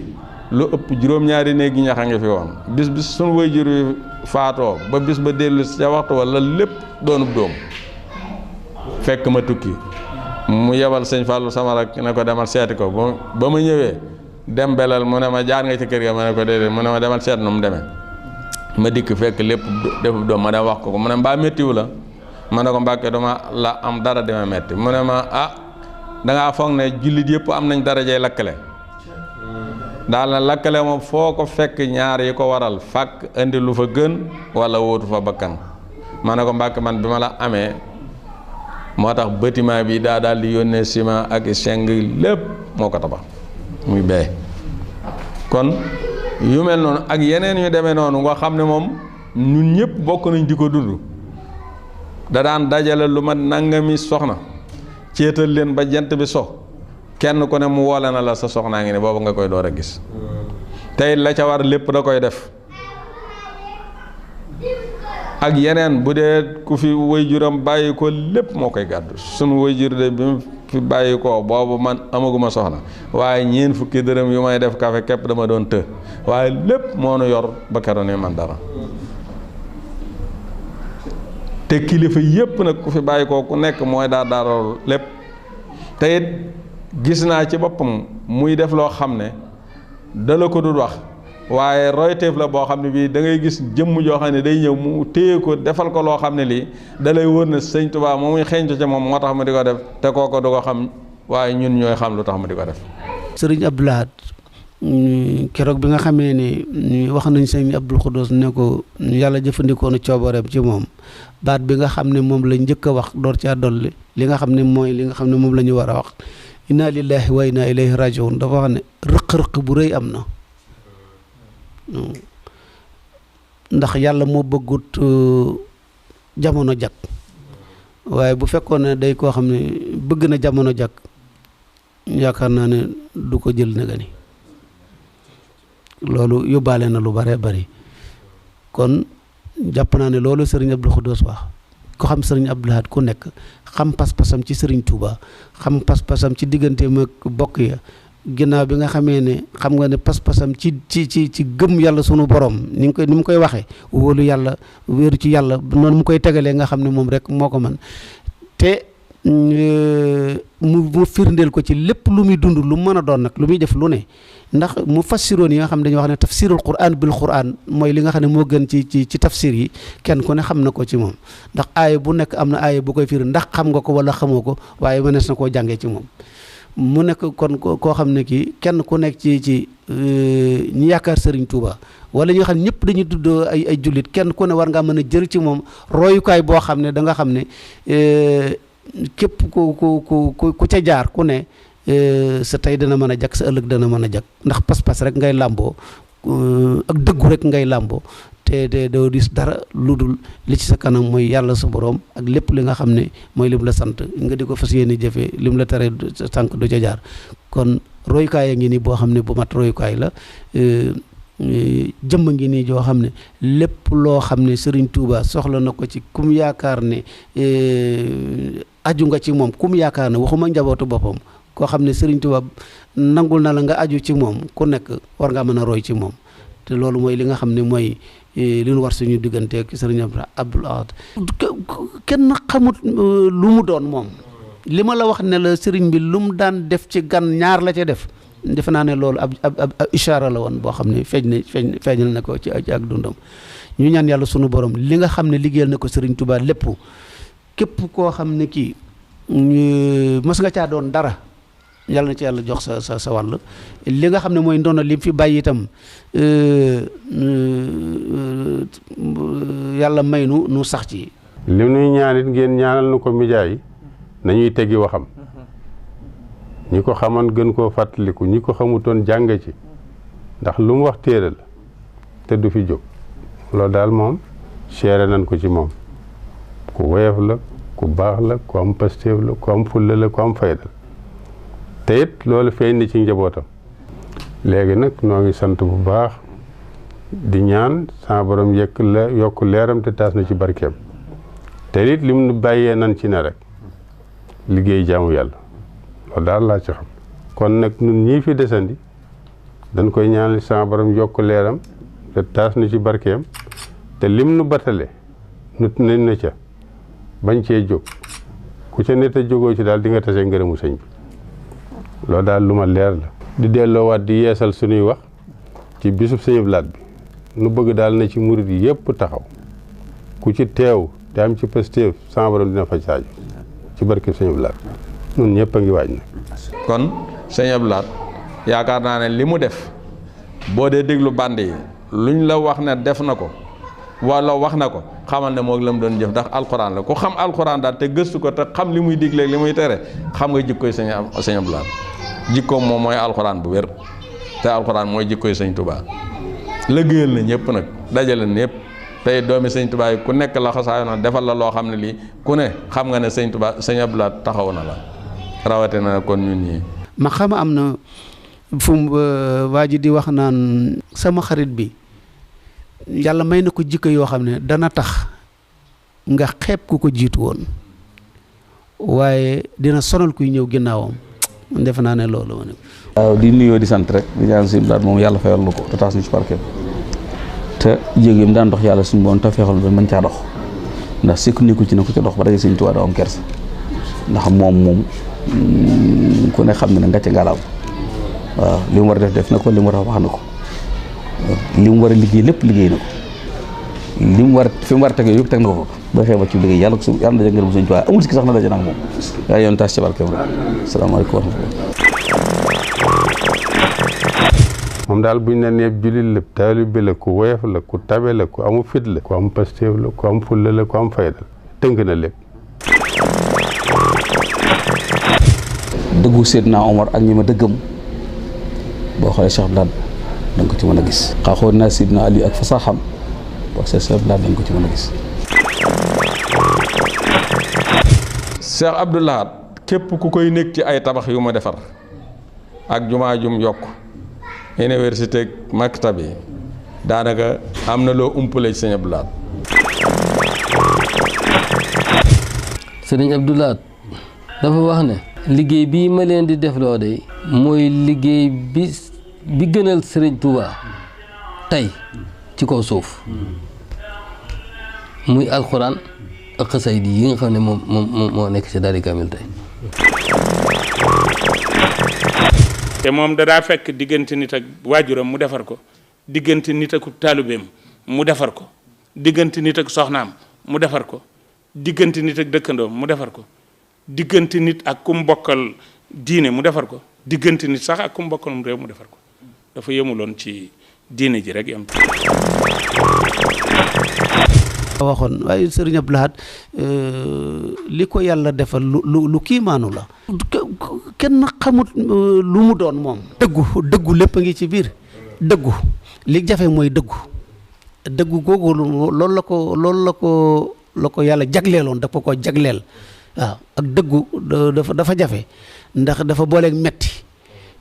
lu ëpp juróom-ñaari néeg gi ñax a ngi fi woon bis suñ waajur wi faatoo ba bis ba dellu ca waxtu wala lépp doonub doom fekk ma tukki mu yebal sëñ Fallou sama rak ne ko demal seeti ko ba ma ñëwee dem belal mu ne ma jaar nga ci kër ga ma ne ko déedéet mu ne ma demal seet nu mu demee ma dikk fekk lépp defub doom ma dem wax ko mu ne mbaa méttiwu la ma ne ko Mbàkke dama la am dara dima metti mu ne ma ah dangaa foog ne jullit yëpp am nañ darajey lakkale daal na lakkale moom foo ko fekk ñaar yi ko waral fàkk indi lu fa gën wala wóotu fa bakkan ma ne ko Mbàkke man bi ma la amee moo tax bâtiment bi daal di yónnee ciment ak seng lépp moo ko tabax muy bee kon yu mel noonu ak yeneen yu demee noonu nga xam ne moom ñun ñëpp bokk nañ di ko dund da daan dajale lu ma nangami soxna céetal leen ba jant bi so kenn ku ne mu woole na la sa soxnaa ngi ne boobu nga koy door a gis tey la ca war lépp da koy def ak yeneen bu dee ku fi waajuram bàyyi ko lépp moo koy gàddu sunu waajur de bi mu fi bàyyi ko boobu man amaguma soxna waaye ñeen fukki dërëm yu may def kafe képp dama doon të waaye lépp moo nu yor ba keroog ni man dara te kilifa yépp nag ku fi bàyyi ko ku nekk mooy daaral lépp te it gis naa ci boppam muy def loo xam ne dala ko dul wax waaye royteef la boo xam ne bii da ngay gis jëmm joo xam ne day ñëw mu téye ko defal ko loo xam ne lii da lay wër na sëñ Tuubaa moom muy xeeñtu ca moom moo tax mu di ko def te kooko du ko xam waaye ñun ñooy xam lu tax mu di ko def. sëriñ Abdou Lahat keroog bi nga xamee ni wax nañ sëñ Abdul Xudoos ne ko yàlla jëfandikoo na coobareem ci moom baat bi nga xam ne moom la njëkk a wax door caa dolli li nga xam ne mooy li nga xam ne moom la ñu war a wax inna lillahi wa inna ilayhi rajiun dafa wax ne rëq-rëq bu rëy am na. ndax yàlla moo bëggut jamono jag waaye bu fekkoon ne day koo xam ne bëgg na jamono jag yaakaar naa ne du ko jël na ni loolu yóbbaale na lu bare bari kon jàpp naa ne loolu sëriñ Abdou Xudoos wax ko xam sëriñ Abdou Lahat ku nekk xam pas-pasam ci sëriñ Touba xam pas-pasam ci digganteem ak bokk ya ginnaaw bi nga xamee ne xam nga ne pas-pasam ci gëm yàlla sunu borom ni mu koy waxee wóolu yàlla wéeru ci yàlla noonu mu koy tegalee nga xam ne moom rek moo ko mën te mu firndeel ko ci lépp lu muy dund lu mën a doon nag lu muy def lu ne ndax mu fassiroon yi nga xam ne dañuy wax ne tafsirul quran bil quran mooy li nga xam ne moo gën ci tafsir yi kenn ku ne xam na ko ci moom ndax aaya bu nekk am na aaya bu koy firi ndax xam nga ko wala xamoo ko waaye mënees na koo jàngee ci moom mu nekk kon koo xam ne kii kenn ku nekk ci ñi yaakaar Serigne Touba wala ñi nga xam ne ñëpp dañuy tudd ay jullit kenn ku ne war ngaa mën a jël ci moom royukaay boo xam ne da nga xam ne képp ku ca jaar ku ne sa tey dana mën a jag sa ëllëg dana mën a jag ndax pas-pas rek ngay làmboo ak dëggu rek ngay làmboo te doo dis dara lu dul li ci sa kanam mooy yàlla sa borom ak lépp li nga xam ne mooy lim la sant nga di ko fas yéene jëfee lim la tere sànq du ca jaar kon royukaay a ngi nii boo xam ne bu mat royukaay la jëmm ngi nii joo xam ne lépp loo xam ne Serigne Touba soxla na ko ci kum yaakaar ne aju nga ci moom kum yaakaar ne waxuma njabootu boppam koo xam ne Serigne Touba nangul na la nga aju ci moom ku nekk war ngaa mën a roy ci moom te loolu mooy li nga xam ne mooy li ñu war suñu digganteeg Serigne Abdoul Ahad kenn xamut lu mu doon moom li ma la wax ne la Serigne bi lu mu daan def ci gan ñaar la ca def defe naa ne loolu ab ishaara la woon boo xam ne feeñal na ko ci ak dundam ñu ñaan yàlla sunu borom li nga xam ne liggéeyal na ko Serigne Touba lépp képp koo xam ne kii mës nga caa doon dara yàlla na ci yàlla jox sa wàll li nga xam ne mooy ndono li fi bàyyi itam yàlla may nu sax ci. li nuy ñaanit ngeen ñaanal nu ko média yi nañuy teggi waxam ñi ko xaman gën koo fàttaliku ñi ko xamutoon jàng ci ndax lu mu wax téere la te du fi jóg loolu daal moom seere nañ ko ci moom ku woyof la ku baax la ku am pastéef la ku am fulla la ku am fayda la te it loolu feeñ na ci njabootam léegi nag noo ngi sant bu baax di ñaan sama borom yokk leeram te taas na ci barkeem te it lim nu bàyyee nan ci ne rek liggéey jaamu yàlla loolu daal laa ci xam kon nag ñun ñii fi desandi dañ koy ñaanal sama borom yokk leeram te taas na ci barkeem te lim nu batale nut nañ na ca bañ cee jóg ku ca nit a jógoo ci daal di nga tase ngërëmu sëñ bi loolu daal lu ma leer la di delloowaat di yeesal suñuy wax ci bisub Sëñ Abdou Lahad bi nu bëgg daal na ci murit yi yëpp taxaw ku ci teew te am ci pastéef sama borom dina faj saaju ci barke Sëñ Abdou Lahad ñun ñëpp a ngi waaj na kon Sëñ Abdou Lahad yaakaar naa ne li mu def boo dee déglu band yi luñ la wax ne def na ko wala wax na ko xamal ne moom la mu doon jëf ndax alxuraan la ku xam alxuraan daal te gëstu ko te xam li muy digle li muy tere xam nga jikkoy Sëñ Abdou Lahad jikkoom moom mooy alxuraan bu wér te alxuraan mooy jikkoy Sëñ Touba liggéeyal na ñëpp nag dajale na ñëpp tey doomi Sëñ Touba yi ku nekk la xasaayo na defal la loo xam ne lii ku ne xam nga ne Sëñ Touba Sëñ Abdou Lahad taxaw na la rawatina kon ñun ñii. ma xam am na fu mu waa ji di wax naan sama xarit bi yàlla may na ko jikko yoo xam ne dana tax nga xeeb ku ko jiitu woon waaye dina sonal kuy ñëw ginnaawam defe naa ne loolu ma ne. waaw di nuyoo di sant rek di ñaan Sëñ Abdou Lahad moom yàlla fayal lu ko te taas ñu ci barkeem te jéego yi daan dox yàlla suñu boon te feexal ba mën caa dox ndax sikku nekkul ci ne ko ca dox ba daje Sëñ Tuubaa doo am kersa ndax moom ku ne xam ne ngàcce ngalaam waaw li mu war a def na ko li mu war a wax na ko li mu war a liggéey lépp liggéey na ko li mu war fi mu war a teg yëpp teg na ko ba xeeba ci liggéey yàlla na jël ngërëm Sëñ Tuubaa amul si ki sax na daje nag moom waaye yoon taas ci barkeem rek asalaamaaleykum wa rahmatulah. moom daal buñ ne nee jullit la taalibe la ku woyof la ku tabe la ku amu fit la ku am pastéef la ku am fulla la ku am fayda la tënk na lépp. dëggu Seydina Omar ak ñi ma dëggam boo xoolee Cheikh Abdou Lahad da nga ko ci mën a gis xaaxoon naa Seydina Ali ak fasaaxam boo xoolee Cheikh Abdou Lahad da nga ko ci mën a gis. Cheikh Abdou Lahad képp ku koy nekk ci ay tabax yu ma defar ak jumaa jum yokk université ak maktab yi daanaka am na loo umpale ci Sëñ Abdou Lahad. Sëriñ Abdou Lahad dafa wax ne liggéey bii ma leen di defloo de mooy liggéey bi gënal sëriñ Touba tey ci kaw suuf muy alxuraan ak xasayid yi nga xam ne moom moo nekk ci daari kamil tey. te moom daa fekk diggante nit ak waajuram mu defar ko diggante nit ak taalibeem mu defar ko diggante nit ak soxnaam mu defar ko diggante nit ak dëkkandoom mu defar ko diggante nit ak kum bokkal diine mu defar ko diggante nit sax ak kum bokkal réew mu defar ko dafa yemuloon ci diine ji rek yam. waxoon waaye sëriñ Abdou Lahad li ko yàlla defal lu kiimaanu la kenn xamut lu mu doon moom dëggu lépp a ngi ci biir dëggu li jafe mooy dëggu googu loolu la ko yàlla jagleeloon dafa ko jagleel waaw ak dëggu dafa jafe ndax dafa booleeg metti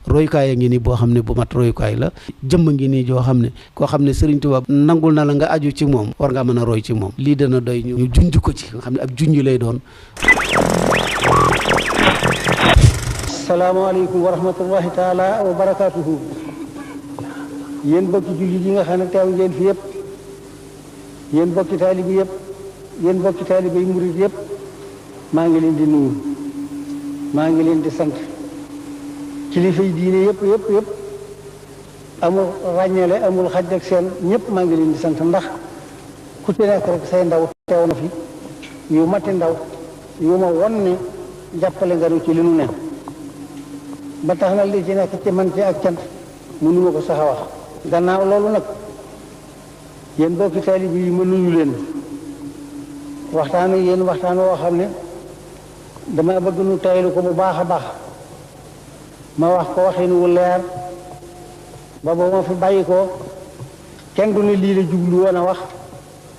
royukaay a ngi nii boo xam ne bu mat royukaay la jëmm ngi nii joo xam ne koo xam ne Sëriñ Tuubaa nangul na la nga aju ci moom war ngaa mën a roy ci moom lii dana doy ñu junj ko ci nga xam ne ab junj lay doon. salaamaaleykum wa rahmatullahi taala wa barakaatuhu. yéen bokki jullit yi nga xam ne teew ngeen fi yëpp yéen bokki taalibi yëpp yéen bokki taalibi yi murid yëpp maa ngi leen di nuyu maa ngi leen di sant. kilifa yi diine yëpp amul ràññeele amul xaj ak seen ñëpp maa ngi leen di sant ndax ku ci nekk rek say ndaw teew na fi yu mati ndaw yu ma won ne jàppale nga nu ci li nu ne ba tax na li ci nekk ci man ci ak cant mënu ma ko sax a wax gannaaw loolu nag yéen bokki taalibe yi ma nuyu leen waxtaan ak yéen waxtaan woo xam ne dama bëgg nu taylu ko bu baax a baax ma wax ko waxin wu leer ba ba ma fi bàyyi ko kenn du ne lii la jublu woon a wax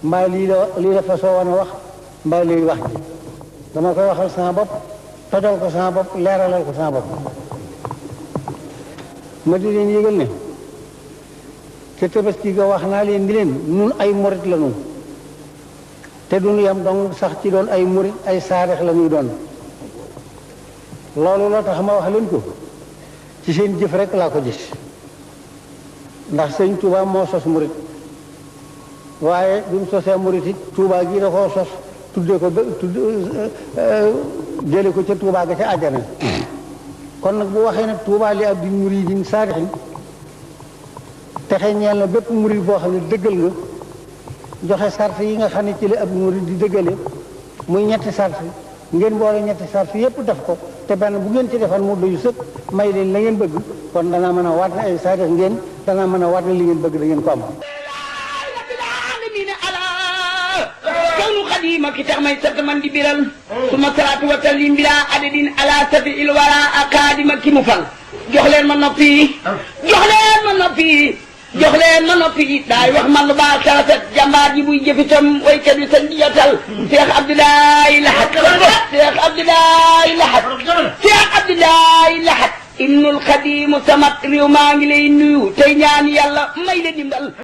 mbaa lii la fasoo woon a wax mbaa lii wax ji dama koy waxal sama bopp tojal ko sama bopp leeralal ko sama bopp ma di leen yëgal ne te tabaski ga wax naa leen di leen nun ay murit la nun te du nu yam dong sax ci doon ay murit ay saarix la ñuy doon loolu loo tax ma wax leen ko ci seen jëf rek laa ko gis ndax sëñ Touba moo sos murit waaye bi mu sosee murit it Touba gi da koo sos tuddee ko jële ko ca Touba ga ca àjjana kon nag bu waxee nag Touba li abdi muridin saadixin texe ñeel na bépp murit boo xam ne dëggal nga joxe sart yi nga xam ne ci la ab murit di dëggale muy ñetti sart ngeen boole ñetti sart yépp def ko te benn bu ngeen ci defal mu doyu sëkk may leen la ngeen bëgg kon danaa mën a waat na ay saadix ngeen danaa mën a waat na li ngeen bëgg da ngeen ko am kawnu xadima ki tax may sant man di biral suma salaatu wa sallim bila adadin ala safi il wara akadima ki mu fal jox leen ma noppi jox leen ma noppi jox leen ma noppi daay wax man lu baax sarafet jàmbaar ji buy jëfitam waykat bi sañ di jotal Cheikh Abdoulaye Lahad Cheikh Abdoulaye Lahad Cheikh Abdoulaye Lahad ibnul Xadimu samat réew maa ngi lay nuyu tey ñaan yàlla may la dimbal